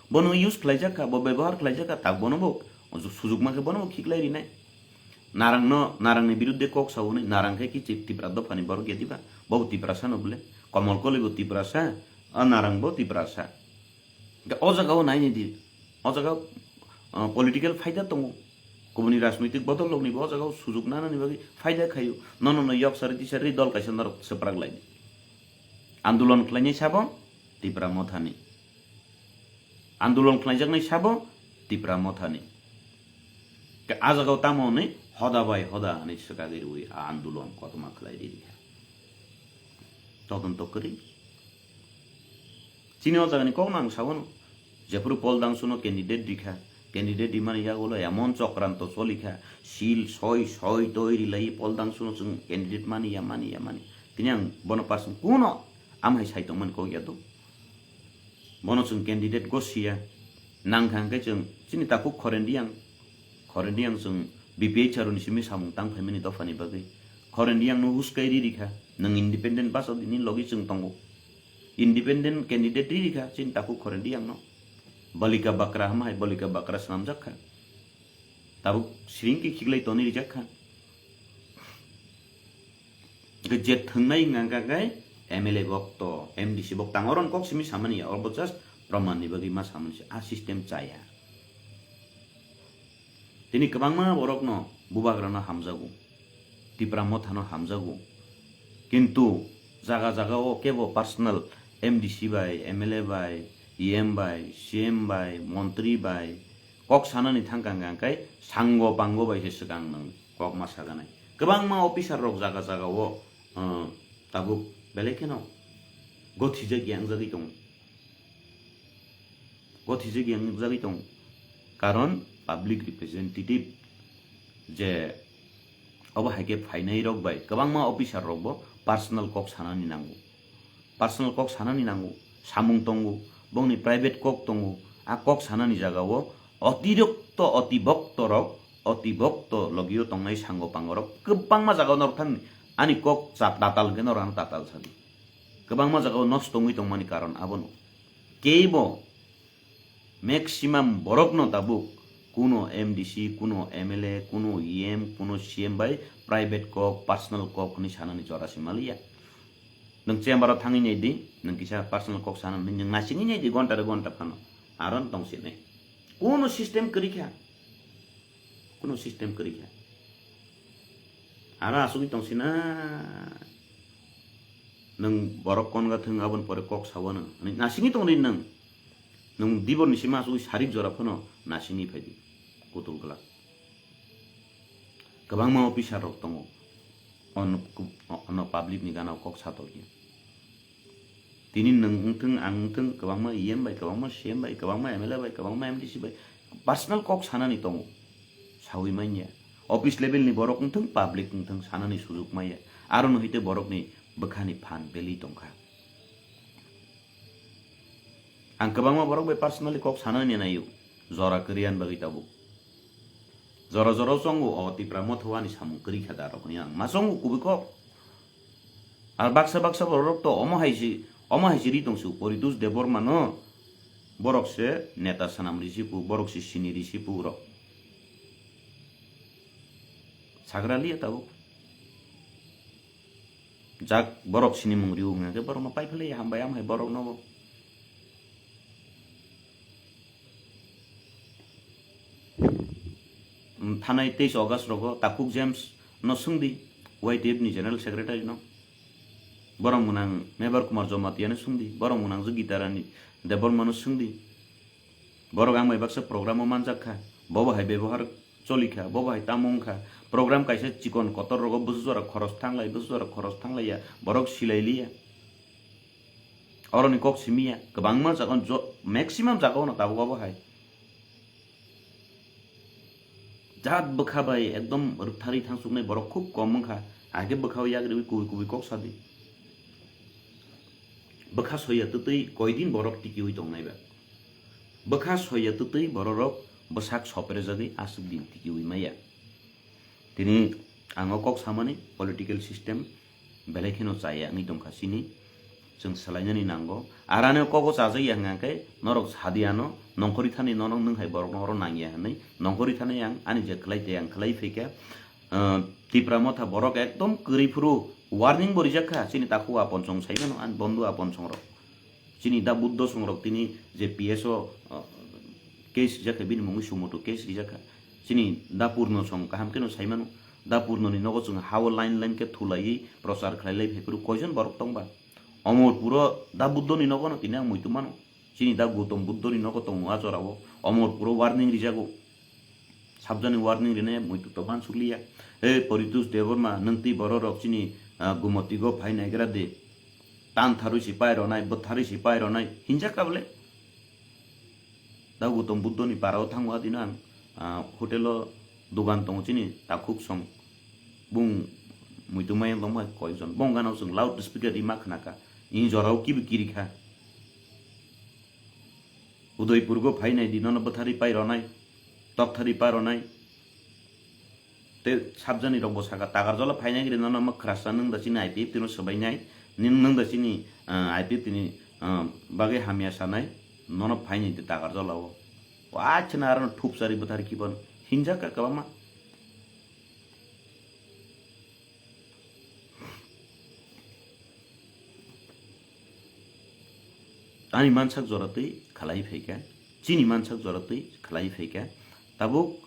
Bono use khlaijak kha, bo bebohar khlaijak kha, tak bono bo sujukma khe bono bo khiklai rinai. Narangno, narangni birudde kok sa hwnwi, narang khe kichi Tipra dophani borok ya diba? Bo Tiprasano bole? Komol Koli bo Tiprasa, a narang bo Tiprasa. Hwnkhe o jaga o naini di, o jaga o, ah, political phaida tongo. Kubuni rajnoitik bodol rokni bo o jaga o sujuk nanani bagwi phaida khaio. Nono no yok sari tisari dol kaisa norok swprak lai di. Andolon khlainai sabo Tipra Mothani. Andolon khlaijaknai sabo Tipra Mothani. Ke a jaga o tamo hwnwi hoda bai hoda hwnwi swkagwi rwi a andolon kotorma khlai di rikha. Todonto kwrwi. Chini o jagani kokno ang saono, jephuru Paul Dangsuno candidate rikha, candidate rimani yagulo emon chokranto cholikha, sil soi soi toi rilai Paul Dangsuno chwng candidate mani ya, mani ya, mani. Tini ang bono person kuno amhai sai tongmani kok ya do. Bono chwng candidate gosiya, nangkha hwnkhe chwng chini takhuk Khoren Reang, Khoren Reang chwng B P H R ni simi samung tang phaimani dophani bagwi. Khoren Reangno huskai ri rikha, nwng independent basa dini logi chwng tongo. Independent candidate ri rikha chini takhuk Khoren Reangno. Balika Bakra hama hai Balika Bakra swnamjak kha. Tabuk siring khe khiklai toni rijak kha. Hwnkhe je thwngnai wngkha khe M L A bokto, M D C bok tang oron kok simi samani ya, obo just proman ni bagwi ma samani se, a system chaya. Tini kwbangma borokno bubagrano hamjago, Tipra Mothano hamjago, kintu jaga jaga o kebo personal M D C bai, M L A bai, E M bai, C M bai, montri bai, kok sanani thangkha hwnkha khe sango pango bai se swkang nwng kok ma saganai. Kwbangma officer rok jaga jaga o, uh, tabuk belai kheno gothijak yangjagwi tongo. Gothijak yangjagwi tongo. Karon public representative je obo hai khe phainai rok bai kwbangma officer rok bo personal kok sanani nango. Personal kok sanani nango, samung tongo, bongni private kok tongo, a kok sanani jagao otirokto, otibokto rok, otibokto logio tongnai sango pango rok kwbangma jagao norok thangni ani kok chap tatal hwnkhe norok ano tatal sadi. Kwbangma jagao nosto wngwi tongmani karon abono. Keibo maximum borokno tabuk kuno M D C, kuno M L A, kuno E M, kuno C M bai private kok, personal kok hwnwi sanani jora se maliya. Nwng chamber o thangwi nai di, nwng kisa personal kok sana hwnwi nwng nasingwi nai di gonta re gonta phano. Aro wng tong sinai. Kuno system kwrwi kha. Kuno system kwrwi kha. Aro asugwi tong sina. Nwng borok konga thwng aboni pore kok sawano. Ani nasingwi tong di nwng. Nwng dibor ni sima asugwi sarik jora phano nasingwi phai di. Kutul glak. Kwbangma officer rok tongo. Ono, ono public ni gana kok satok ya. Tini nwng wngthwng, ang wngthwng, kwbangma E M bai, kwbangma C M bai, kwbangma M L A bai, kwbangma M D C bai personal kok sanani tongo. Sawi manya. Office level ni borok wngthwng, public wngthwng sanani sujuk maya. Aro no hite borokni bwkhani phan beli tongkha. Ang kwbangma borok bai personally kok sanani naio. Jora kwrwi ani bagwi tabuk. Jora jora o chongo o Tipra Motha o ani samung kwrwi kha da rok hwnwi ang ma chongo kubui kok. Ar baksa baksa borok to omo hai si, omo hai si ri tong su, Poritos Debbarma no borok se neta sanam ri si pu, borok se sini ri si pu rok. Sagra liya tabuk. Jak borok sini mung riu hwnga khe borok no pai phele hambai am hai borok no. Thanai teis August rogo Takhuk James no swngdi, Y T F ni General Secretary no. Borok mwnang Mebar Kumar Jamatia no swngdi, borok mwnang je Gita Rani Debbarma no swngdi. Borok ang bai baksa program o manjak kha, bobo hai bebohar choli kha, bobo hai tamo wng kha. Program kaisa chikon kotor rogo bwswk jora khoros thanglai, bwswk jora khoros thanglaiya, borok silai liya. Oroni kok simiya, kwbangma jaga, maximum jaga ono tabuk abo hai. Jat bwkha bai ekdom rwktharwi thangsuknai borok khub kom wngkha, hakhe bwkha o yak riwi kubui kubui kok sadi. Bwkha soya twtwi koidin borok tikiwi tongnai ba. Bwkha soya twtwi bororok bwsak soprejagwi aswk din tikiwi maya. Tini Ang o kok samani political system belai kheno chaya wngwi tongkha chini. Chwng swlainani nango. Arani o kogo chajak ya hwnkha khe norok sadi ano, nongkhorwi thani nono nwng hai borok no oro nang ya hwnwi. Nongkhorwi thani ang ani je khlai tei ang khlai phaikha. Ah, Tipra Motha borok ekdom kwrwi phuru warning bo rijak kha chini takhuk aponsong sai mano, ani bondhu aponsong rok. Chini da Buddho songrok tini je P S o, ah, case rijak kha, bini mungwi sumoto case rijak kha. Chini da Purno song kaham kheno sai mano. Da Purno ni nogo chwng ha-o line line khe thulaiwi prochar khlai lai phai phuru koijon borok tong ba? Omorpuro da Buddho ni nogo no tini ang muitu mano. Chini da Gautam Buddho ni nogo tongo a jora o. Omorpuro warning rijago. Sabjani warning rine muitu to mansukliya. He Paritosh Debbarma, nwng twi borok rok chini, ah, Gumoti go phai naigra de. Tan tharwi si pai ronai, bwtharwi si pai ronai, hinjak ka bole. Da Gautam Buddho ni para o thango adino ang, ah, hotel o dogan tongo chini takhuk song. Bung muitu maya tongma koijon. Bong gana o chwng loud speaker rima khna kha. Ini jora o kibi kiri kha. Udaipur go phai nai di, nono bwtharwi pai ronai, tokthari pai ronai. Tei sabjani rok bo saka, Takarjala phainai gri nono ma khwrasa nwng da chini I P F T no swbainai, nwng da chini, ah, I P F T ni, ah, bagwi hamya sanai, nono phainai di Takarjala o. Wachana arano thupsari bwthar kiban hinjak ka kwbangma. Ani mansak jora twi khalai phaikha, chini mansak jora twi khalai phaikha. Tabuk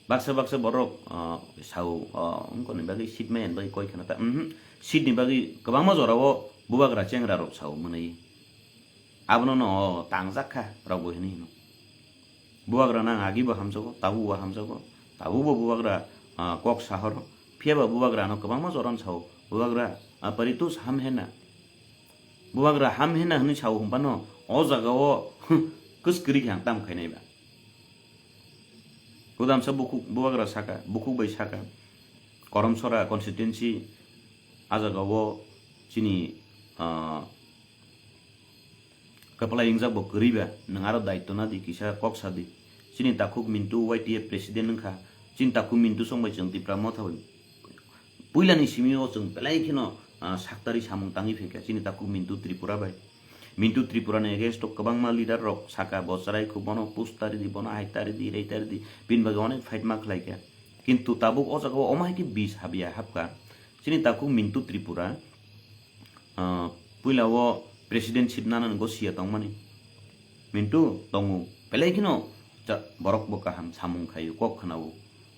baksa baksa borok, ah, sao, ah, wngkoni bagwi seat maya bagwi koi khna ta, mhm, seat ni bagwi kwbangma jora o bubagra chengra rok sao mwnwi. Abono no tangjak kha rok bo hinwi hino. Bubagra nang agi bo hamjago, tabuk bo hamjago, tabuk bo bubagra, ah, kok sahoro. Phiya ba bubagra no kwbangma joran sao, bubagra, ah, Paritosh ham hena. Bubagra ham hena hwnwi sao hwnphano o jaga o kwskwrwi khe ang tam khainai ba. Kodamsa bukhuk bubagra saka, bukhuk bai saka, Koromsora constituency a jaga o chini, ah, Kwplai wngjak bo kwrwi ba, nwng aro daityo na di, kisa kok sa di. Chini takhuk Mintu Y T F president wngkha, chini takhuk Mintu song bai chwng Tipra Motha bai puilani simi o chwng belai kheno, ah, saktari samung tangwi phaikha chini takhuk Mintu Tripura bai. Mintu Tripura ni against o kwbangma leader rok saka bo chwrai khu bono push tari di, bono hai tari di, rei tari di, bini bagwi onek fight ma khlai kha. Kintu tabuk o jaga o omo hai khe bis habya hapkha. Chini takhuk Mintu Tripura, ah, puila o president ship nanani go siya tongmani. Mintu tongo, belai kheno cha-, borok bo kaham samung khaio, kok khwnao.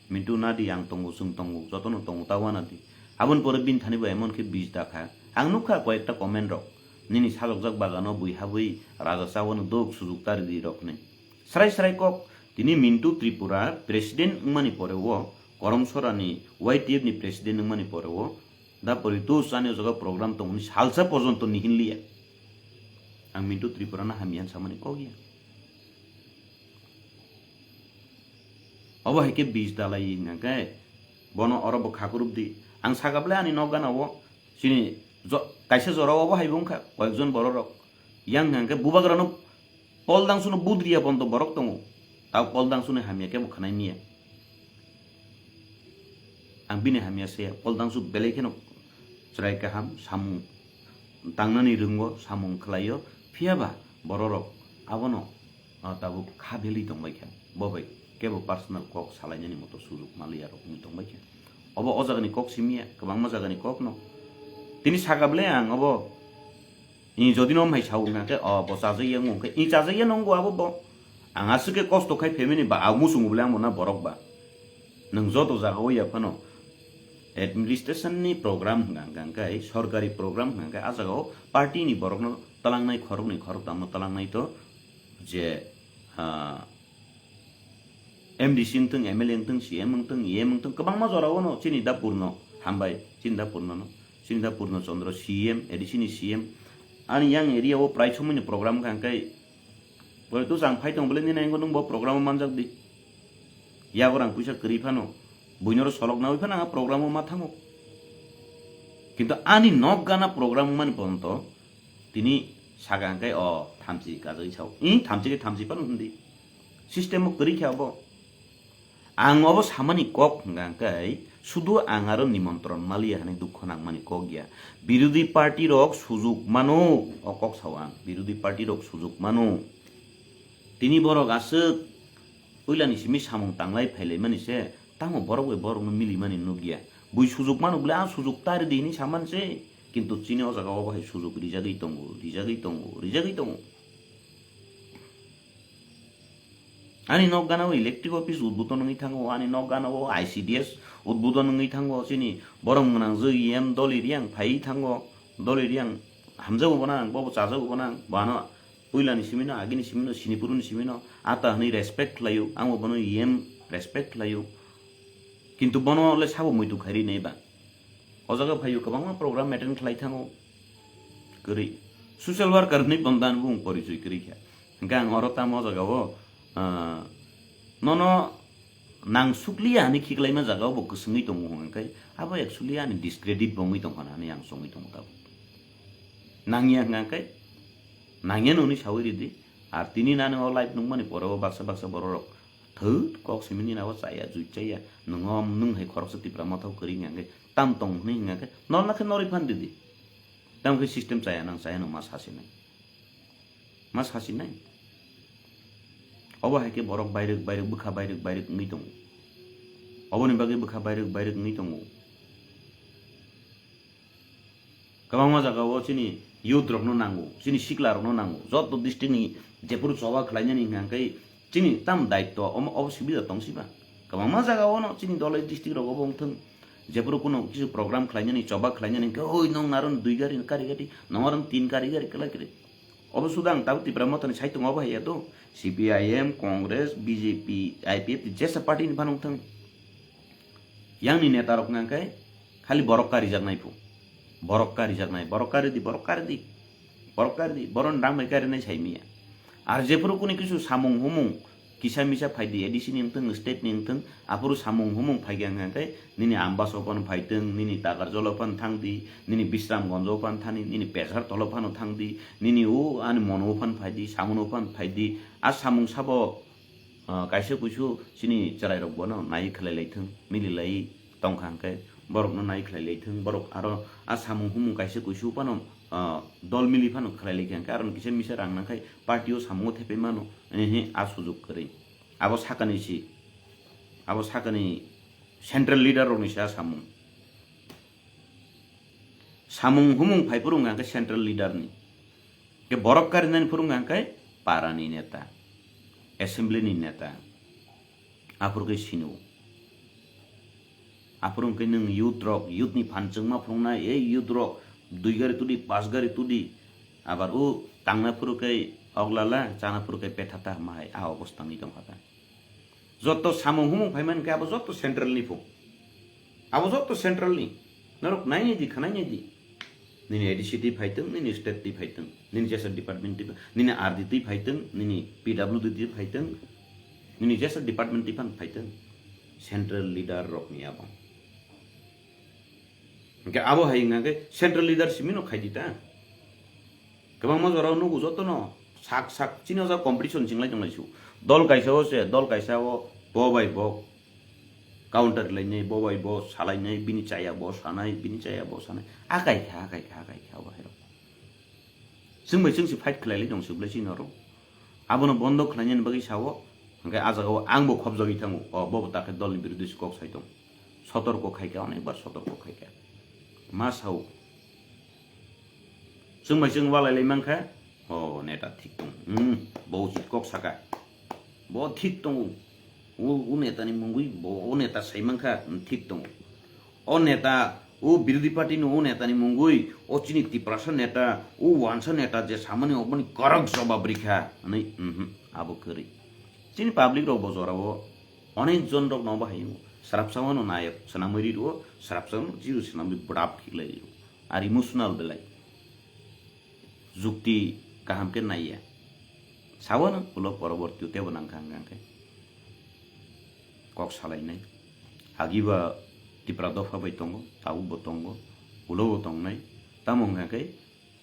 Mintu nadi ang tongo, chwng tongo, jotono tongo, ta uanadi. Aboni pore bini thani bo emon khe bis dakha. Ang nukha koyekta comment rok. Nini sajokjak bagano bui habwi raja chawano dok sujuk tari di rok hinwi. Srai srai kok, tini Mintu Tripura president wngmani pore o, Koromsorani Y T F ni president wngmani pore o, da Paritosh ani o jaga program tongmani salsa porjonto nihinliya. Ang Mintu Tripura no hamya samani kok ya. Obo hai khe bis dalai hingka khe, bono oro bo khakurup di. Ang saka bwle ani nok gana o, chini jo-, kaisa jora o bo hai bo wngkha, koyekjon borok rok. Yang hingka khe bubagra no Pol dangsuno budriya bondo borok tongo. Tao pol dangsuno hamya kebo khwnai miya. Ang bini hamya saya, pol dangsu belai kheno chwrai kaham, samung tangnani rwngo, samung khlaio, phiyaba bororok abono, ah, tabuk kha beli tongbaikha. Bo bai kebo personal kok salainani moto sujuk maliya rok wngwi tongbaikha. Obo o jagani kok simiya, kwbangma jagani kokno. Tini saka bwle ang obo Ni jodi no hai sao wngkha khe, o bo chajak ya wngkha, i chajak ya nongo abo bo. Ang aswk khe kosto khai family ba, ang muchungo bole ang bo na borok ba. Nwng joto jaga o ya phano administration ni program hwnka hwnka khe, sorkari program hwnka khe, a jaga o party ni borok no twlangnai, khoroknwi khoroktham no twlangnai to je, ah, M D C wngthung, M L A wngthung, C M wngthung, E M wngthung, kwbangma jora o no chini da Purno hambai, chini da Purno no, chini da Purno Chandra C M, A D C ni C M. Ani yang area o prai somoi ni program kha hwnkhe, pore tu chang phai tong bole nini ang bo nung bo program o manjak di. Yago rang puisa kwrwi phano, buino ro solok nawi phano ang program o ma thango. Kintu ani nok gana program mani ponto, tini saka hwnkhe o thamchi kajagwi sao. Ih, thamchi khe thamchi phano hwn di. System o kwrwi khe abo. Ang obo samani kok hwnkha khe sudu ang aro nimontron maliya hwnwi dukho nangmani kok ya. Birodhi party rok sujuk mano, o kok sao ang, birodhi party rok sujuk mano. Tini borok aswk puilani simi samung tanglai phailaimani se, tamo borok bai borokno milimani nukya. Bui sujuk mano bwle, a sujuk ta ridi hwnwi saman se, kintu chini o jaga o bo hai sujuk rijagwi tongo, rijagwi tongo, rijagwi tongo. Ani nok gana o electric office udbodon wngwi thango, ani nok gana o I C D S udbodon wngwi thango, chini borom gwnang jwk E M Doli Riang phaiwi thango, Doli Riang hamjago bono ang, bobo chajago bono ang, bono puilani simino, agini simino, sinipuruni simino, ata hwnwi respect khlaio, ang bo bono E M respect khlaio, kintu bono le sabo muitu khairi nai ba. O jaga phaio kwbangma program attend khlai thango. Kwrwi. Social worker hinwi bondani bung porichoi kwrwi kha. Hwnkhe ang oro tamo o jaga o, ah, nono nang sukliya hinwi khiklaima jaga o bo kwswngwi tongo hwnkhe abo actually ani discredit bo wngwi tongkha hinwi ang chongwi tongo tabuk. Nangya hwnkhe nangya noni sawi ridi. Ar tini nani o live nukmani pore o baksa baksa borok rok thwt kok simi nini abo chaya jui chaya. Nwngo nwng hai khoroksa Tipra Motha o kwrwi hwnkhe tam tong hinwi hwnkhe nol nakhe norwi phan didi. Tamo khe system chaya nang chaya nang ma sasinai. Ma sasinai. Obo hai khe borok bairwk bairwk bwkha bairwk bairwk wngwi tongo. Oboni bagwi bwkha bairwk bairwk wngwi tongo. Kwbangma jaga o chini youth rokno nango, chini sikla rokno nango. Joto district ni jephuru choba khlainani hwnkha khe chini tam daityo omo obo subida tong siba. Kwbangma jaga o no chini Dhalai district rogo bo wngthwng. Jephuru kuno kisu program khlainani, choba khlainani hwnkhe oi nong naron dui gari kari gari, nong aron tin gari gari kwlai kwrwi. Obo suda ang tabuk Tipra Mothani saitung obo hai ya do. C P I M, Congress, B J P, I P F T jesa party ni phano wngthwng. Yang ni neta rok nang khe khali borok karijaknai phu. Borok karijaknai, borok kari di, borok kari di. Borok kari di, borok ni rang bai kari nai sai miya. Ar jephuru kuni kisu samung humung kisa misa phai di, A D C ni wngthwng, state ni wngthwng, aphuru samung humung phai khe hwnkha khe nini Ambasa phano phaitwng, nini Takarjala phano thang di, nini Bisramganj phano thani, nini Pesartala phano thang di, nini o ani Mono phano phai di, Samono phano phai di. A samung sabo, ah, kaisa kuisu chini chwrai rok bono nai khlai lai thwng, mili lai tong kha hwnkhe borok no nai khlai lai thwng, borok aro a samung humung kaisa kuisu phano, ah, dol mili phano khlai lai kha hwnkhe aro kisa misa rang nang khai party o samung o thepai mano, ehe a sujuk kwrwi. Abo sakani si, abo sakani central leader rokni se a samung. Samung humung phai phuru wngkha khe central leader ni. Khe borok karinani phuru wngkha khe para ni neta, assembly ni neta. Aphuru khe sino. Aphuru wngkhe nwng youth rok, youth ni phan chwngma phunuknai, ei youth rok dui gari tudi, pas gari tudi. Abar o tangna phuru khe oglala, chana phuru khe pethata hwnma hai a obostha wngwi tongkha ta. Joto samung humung phai mankhe abo joto central ni phu. Abo joto central ni. Norok nainai di, khanainai di. Nini A D C twi phaitwng, nini state twi phaitwng, nini jesa department twi, nini R D twi phaitwng, nini P W D twi phaitwng, nini jesa department twi phan phaitwng. Central leader rokni abo. Hwnkhe abo hai wngkha khe central leader simi no khai di ta. Kwbangma jorao nugo jotono sak sak chini o jaga competition chinglai tonglai su. Dol kaisa o se, dol kaisa o bo bai bo counter lainai, bo bai bo salainai, bini chaya bo sanai, bini chaya bo sanai. Akai kha, akai kha, akai kha bo hai rok. Chwng bai chwng se fight khlai lai tong se bwlai chini oro. Abono bondo khlainani bagwi sao, hwnkhe a jaga o ang bo khopjagwi thango. O bo bo ta khe dol ni birodhi se kok sai tong. Sotorko khai kha, onek bar sotorko khai kha. Ma sao? Chwng bai chwng walai lai mankha, o neta thik tong, hmm, bo uchi kok saka, bo thik tongo, o, o neta ni mungwi bo, o neta sai mankha, hmm, thik tongo, o neta, o birodhi party ni o neta ni mungwi, o chini Tiprasa neta, o wansa neta je samani oboni korok jobab rikha, hwnwi, mhm, abo kwrwi. Chini public rok bo jora o onek jon rok no bahai o, srapsa wano nayok swnamwi ri o, srapsa wano jiru swnamwi bwdap khiklai ri o. Ar emotional belai. Jukti kaham khe naiya. Sawano ulo poroborti o tebo nangkha hwnkha khe kok salainai. Agiba Tipra dopha bai tongo, tabuk bo tongo, ulo bo tongnai. Tamo hwnkha khe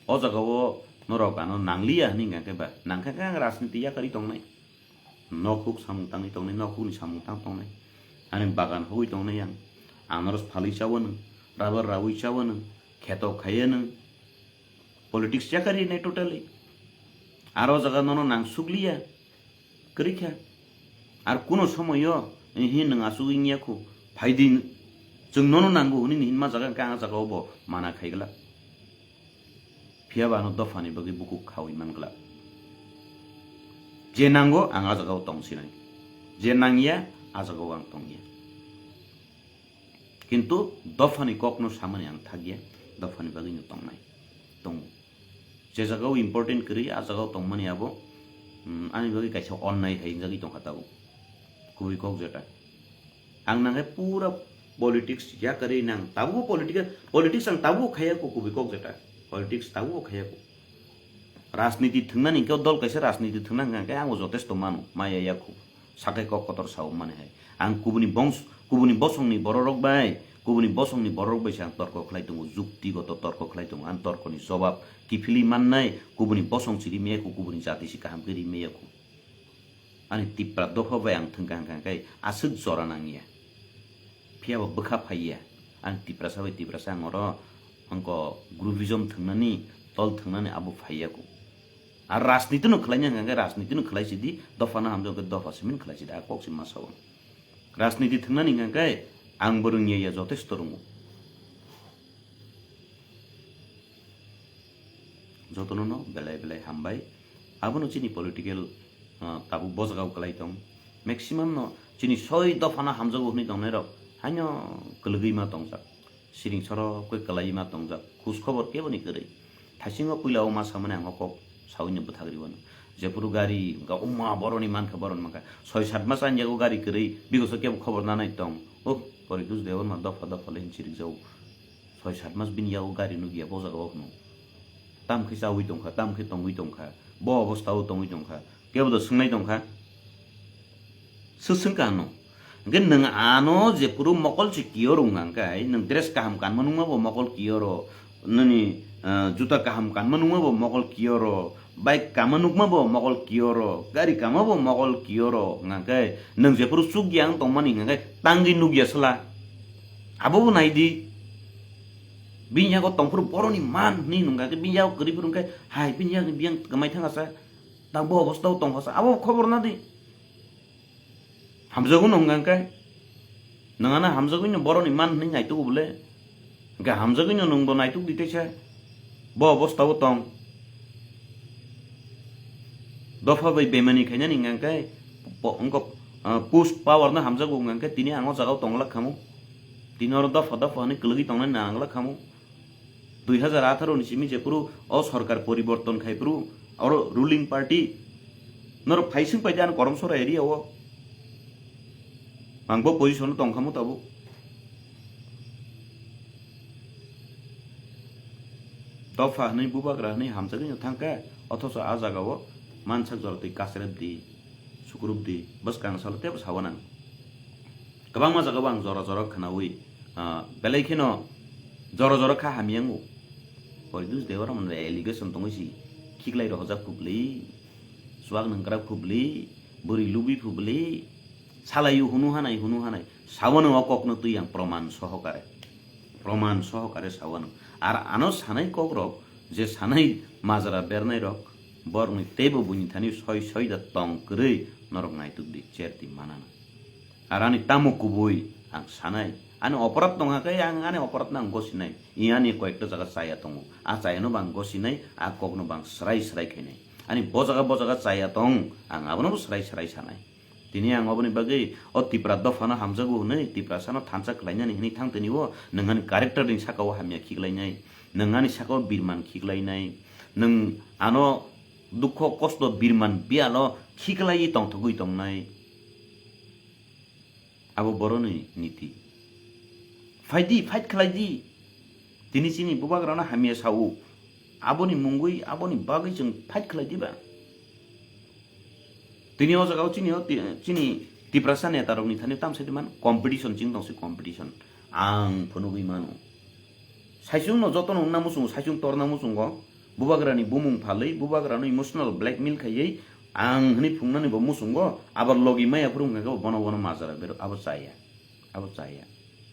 o jaga o norok ano nangliya hwnwi hwnkha khe ba, nangkha khe ang rajniti yakarwi tongnai. Nok huk samung tangwi tongnai, nok hukni samung tang tongnai. Ani bagan hogwi tongnai ang. Anaros phalwi chawanw, rubber rawi chawanw, kheto khaiyanw. Politics chakari nai totally. Aro jaga nono nang sukliya. Kwrwi kha. Ar kuno somoyo, eh, hin nwng asugwi wngya khu. Phaidi, chwng nono nango hwnwi hinma jaga hwnkhe ang ah jaga o bo mana khai glak. Phiya ba ano dophani bagwi bukhuk khaui man glak. Je nango ang ah jaga o tong sinai. Je nangya, ah jaga o ang tongya. Kintu dophani kokno samani ang thakya, dophani bagwino tongnai, tongo. Je jagao important kwrwi, ah jagao tongmani abo, mm, ani bagwi kaisa onnai hai wngjagwi tongkha tabuk. Kubui kok jeta. Ang nangkhe pura politics yakarwi nang, tabukbo political, politics ang tabukbo khaiya ko kubui kok jeta. Politics tabukbo khaiya ko. Rajniti thwngnani hwnkhe o dol kaisa rajniti thwngna hwnkha hwnkhe ang bo jotesto mano, maya yakho. Sakai kok kotor sao mani hai. Ang kubuni bongs-, kubuni bosongni bororok bai, kubuni bosongni bororok bai se ang torko khlai tongo, juktigoto torko khlai tongo. Ang torkoni jobab kiphilwi mannai, kubuni bosong si rimaya khu, kubuni jati si kaham khe rimaya khu. Ani Tipra dopha bai ang thwngkha hwnkha khe aswk jora nangya. Phiya bo bwkha phaiya. Ang Tiprasa bai Tiprasa ang oro angko groupism thwngnani, tol thwngnani abo phaiya khu. Ar rajniti no khlaina hwnkha khe rajniti no khlai sidi, dopha no hamjak khe dopha simin khlai sidi, a kok si ma sao. Rajniti thwngnani hwnkha khe ang bo rwngya ya, jotesto rwngo. Jotono no belai belai hambai. Abono chini political, ah, tabuk bojagao kwlai tong. Maximum no chini soi dopha no hamjago hwnwi tongnai rok haino kwlwgwi ma tongjak. Siring soro khe kwlai ma tongjak, khus khobor kebo ni kwrwi. Thaisingo puila o ma samani ang o kok sawi no bwthak riwano. Jephuru gari wngkha, o ma boroni mankha, boroni mankha. Soi sat mas ani yago gari kwrwi, bigoso kebo khobor nanai tong. O, pori dus de o ma dopha dopha le hinwi chirikjago. Soi sat mas bini yago gari nukya bo jaga o hwno. Tam khe chawi tongkha, tam khe tongwi tongkha. Bo obostha o tongwi tongkha. Kebo do swngnai tongkha. Sw swngkha ano. Hwnkhe nwng ano jephuru mokol se kiyor wng nang khe, nwng dress kaham kanma nukma bo mokol kiyoro, nini, ah, juta kaham kanma nukma bo mokol kiyoro, bike kama nukma bo mokol kiyoro, gari kama bo mokol kiyoro, hwnkha khe nwng jephuru chukya wng tongmani hwnkha khe tangwi nukya sla. Abo bo nai di. Bini yago tongphuru boroni man hwnwi nungkha khe, bini yago kwrwi phuru hwnkhe, hai, bini yagni biyang kwmai thangasa, tang bo obostha o tongkhasa, abo khobor na di. Hamjagwi no hwnkha khe, nwng ano hamjagwi no boroni man hwnwi naituk bole. Hwnkhe hamjagwi no nwng bo naituk di teisa. Bo obostha o tong. Dopha bai bemani khainani hwnkha khe, po-, wngkok, ah, push power no hamjago hwnkha khe tini ang o jaga o tong glak khamu. Tini oro dopha dopha hwnwi kwlwgwi tongnani nang glak khamu. Dui hajar atharo ni simi jephuru o sorkar poriborton khai phuru oro ruling party norok phaising paidi ano Karamsora area o. Ang bo position o tongkhamu tabuk. Dopha hwnwi bubagra hwnwi hamjagwi no thangkha, othocho a jaga o mansak jora twi kasrep di, sukrup di, bwskang salo tebo sawa nang. Kwbangma jaga o ang jora jora khwnawi, ah, belai kheno jora jora kha hamya wngo. Poridush Debbarma allegation tongwi si khiklai rohorjak phublwi, chuak nungkrak phublwi, bwrwi lubwi phublwi, salaio hunu hanai, hunu hanai. Sawano o kokno twi ang proman sohokare. Proman sohokare sawano. Ar ano sanai kokrok, je sanai majra bernairok, borokni teibo buini thani soi soi da tong kwrwi norok naituk di, cher di manana. Ar ani tamo kubui ang sanai. Ani oporad tongkha khe ang ani oporad no ang gosinai. I ani koyekta jaga chaya tongo. A chayano bo ang gosinai, a kokno bo ang srai srai khainai. Ani bo jaga, bo jaga chaya tong, ang abono bo srai srai sanai. Tini ang oboni bagwi o Tipra dophano hamjago hwnwi, Tiprasano thansa khlainani hwnwi thang tini o, nwng ani character ni saka o hamya khiklainai, nwng ani saka o birman khiklainai, nwng ano dukho kosto birman biyalo khiklaiwi tongthogwi tongnai. Abo boroni niti. Phaidi, fight khlai di. Tini chini bubagrano hamya sao. Aboni mungwi, aboni bagwi chwng fight khlai diba? Tini o jaga o chini o ti-, chini Tiprasa neta rokni thani tamsai di man competition ching tongsi competition. Ang phunugwi mano. Saichung no jotono wngna muchungo, saichung torna muchungo. Bubagrani bumung phalwi, bubagrano emotional blackmail khaiwi ang hwnwi phungnani bo muchungo. Abar logi maya phuru wngkha khe bono bono majra berok abo chaya. Abo chaya.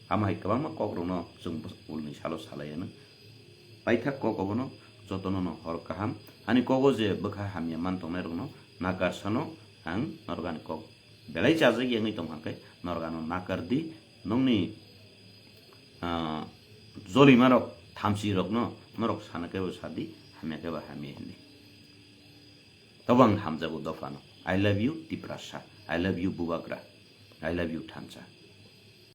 Amo hai kwbangma kokrokno chwng bwsa-, ulni salo salaianw. Paithak kok obono jotono no hor kaham. Ani kogo je bwkha hamya man tongnairokno nakar sano ang norok ani kok belai chajak yangwi tong hwnkhe norok ano nakar di. Nokni, ah, jolimarok, thamchirokno norok sana khe bo sadi, hamya khe bo hamya hindi. Tobang hamjago dophano. I love you, Tiprasa. I love you, Bubagra. I love you, Thansa.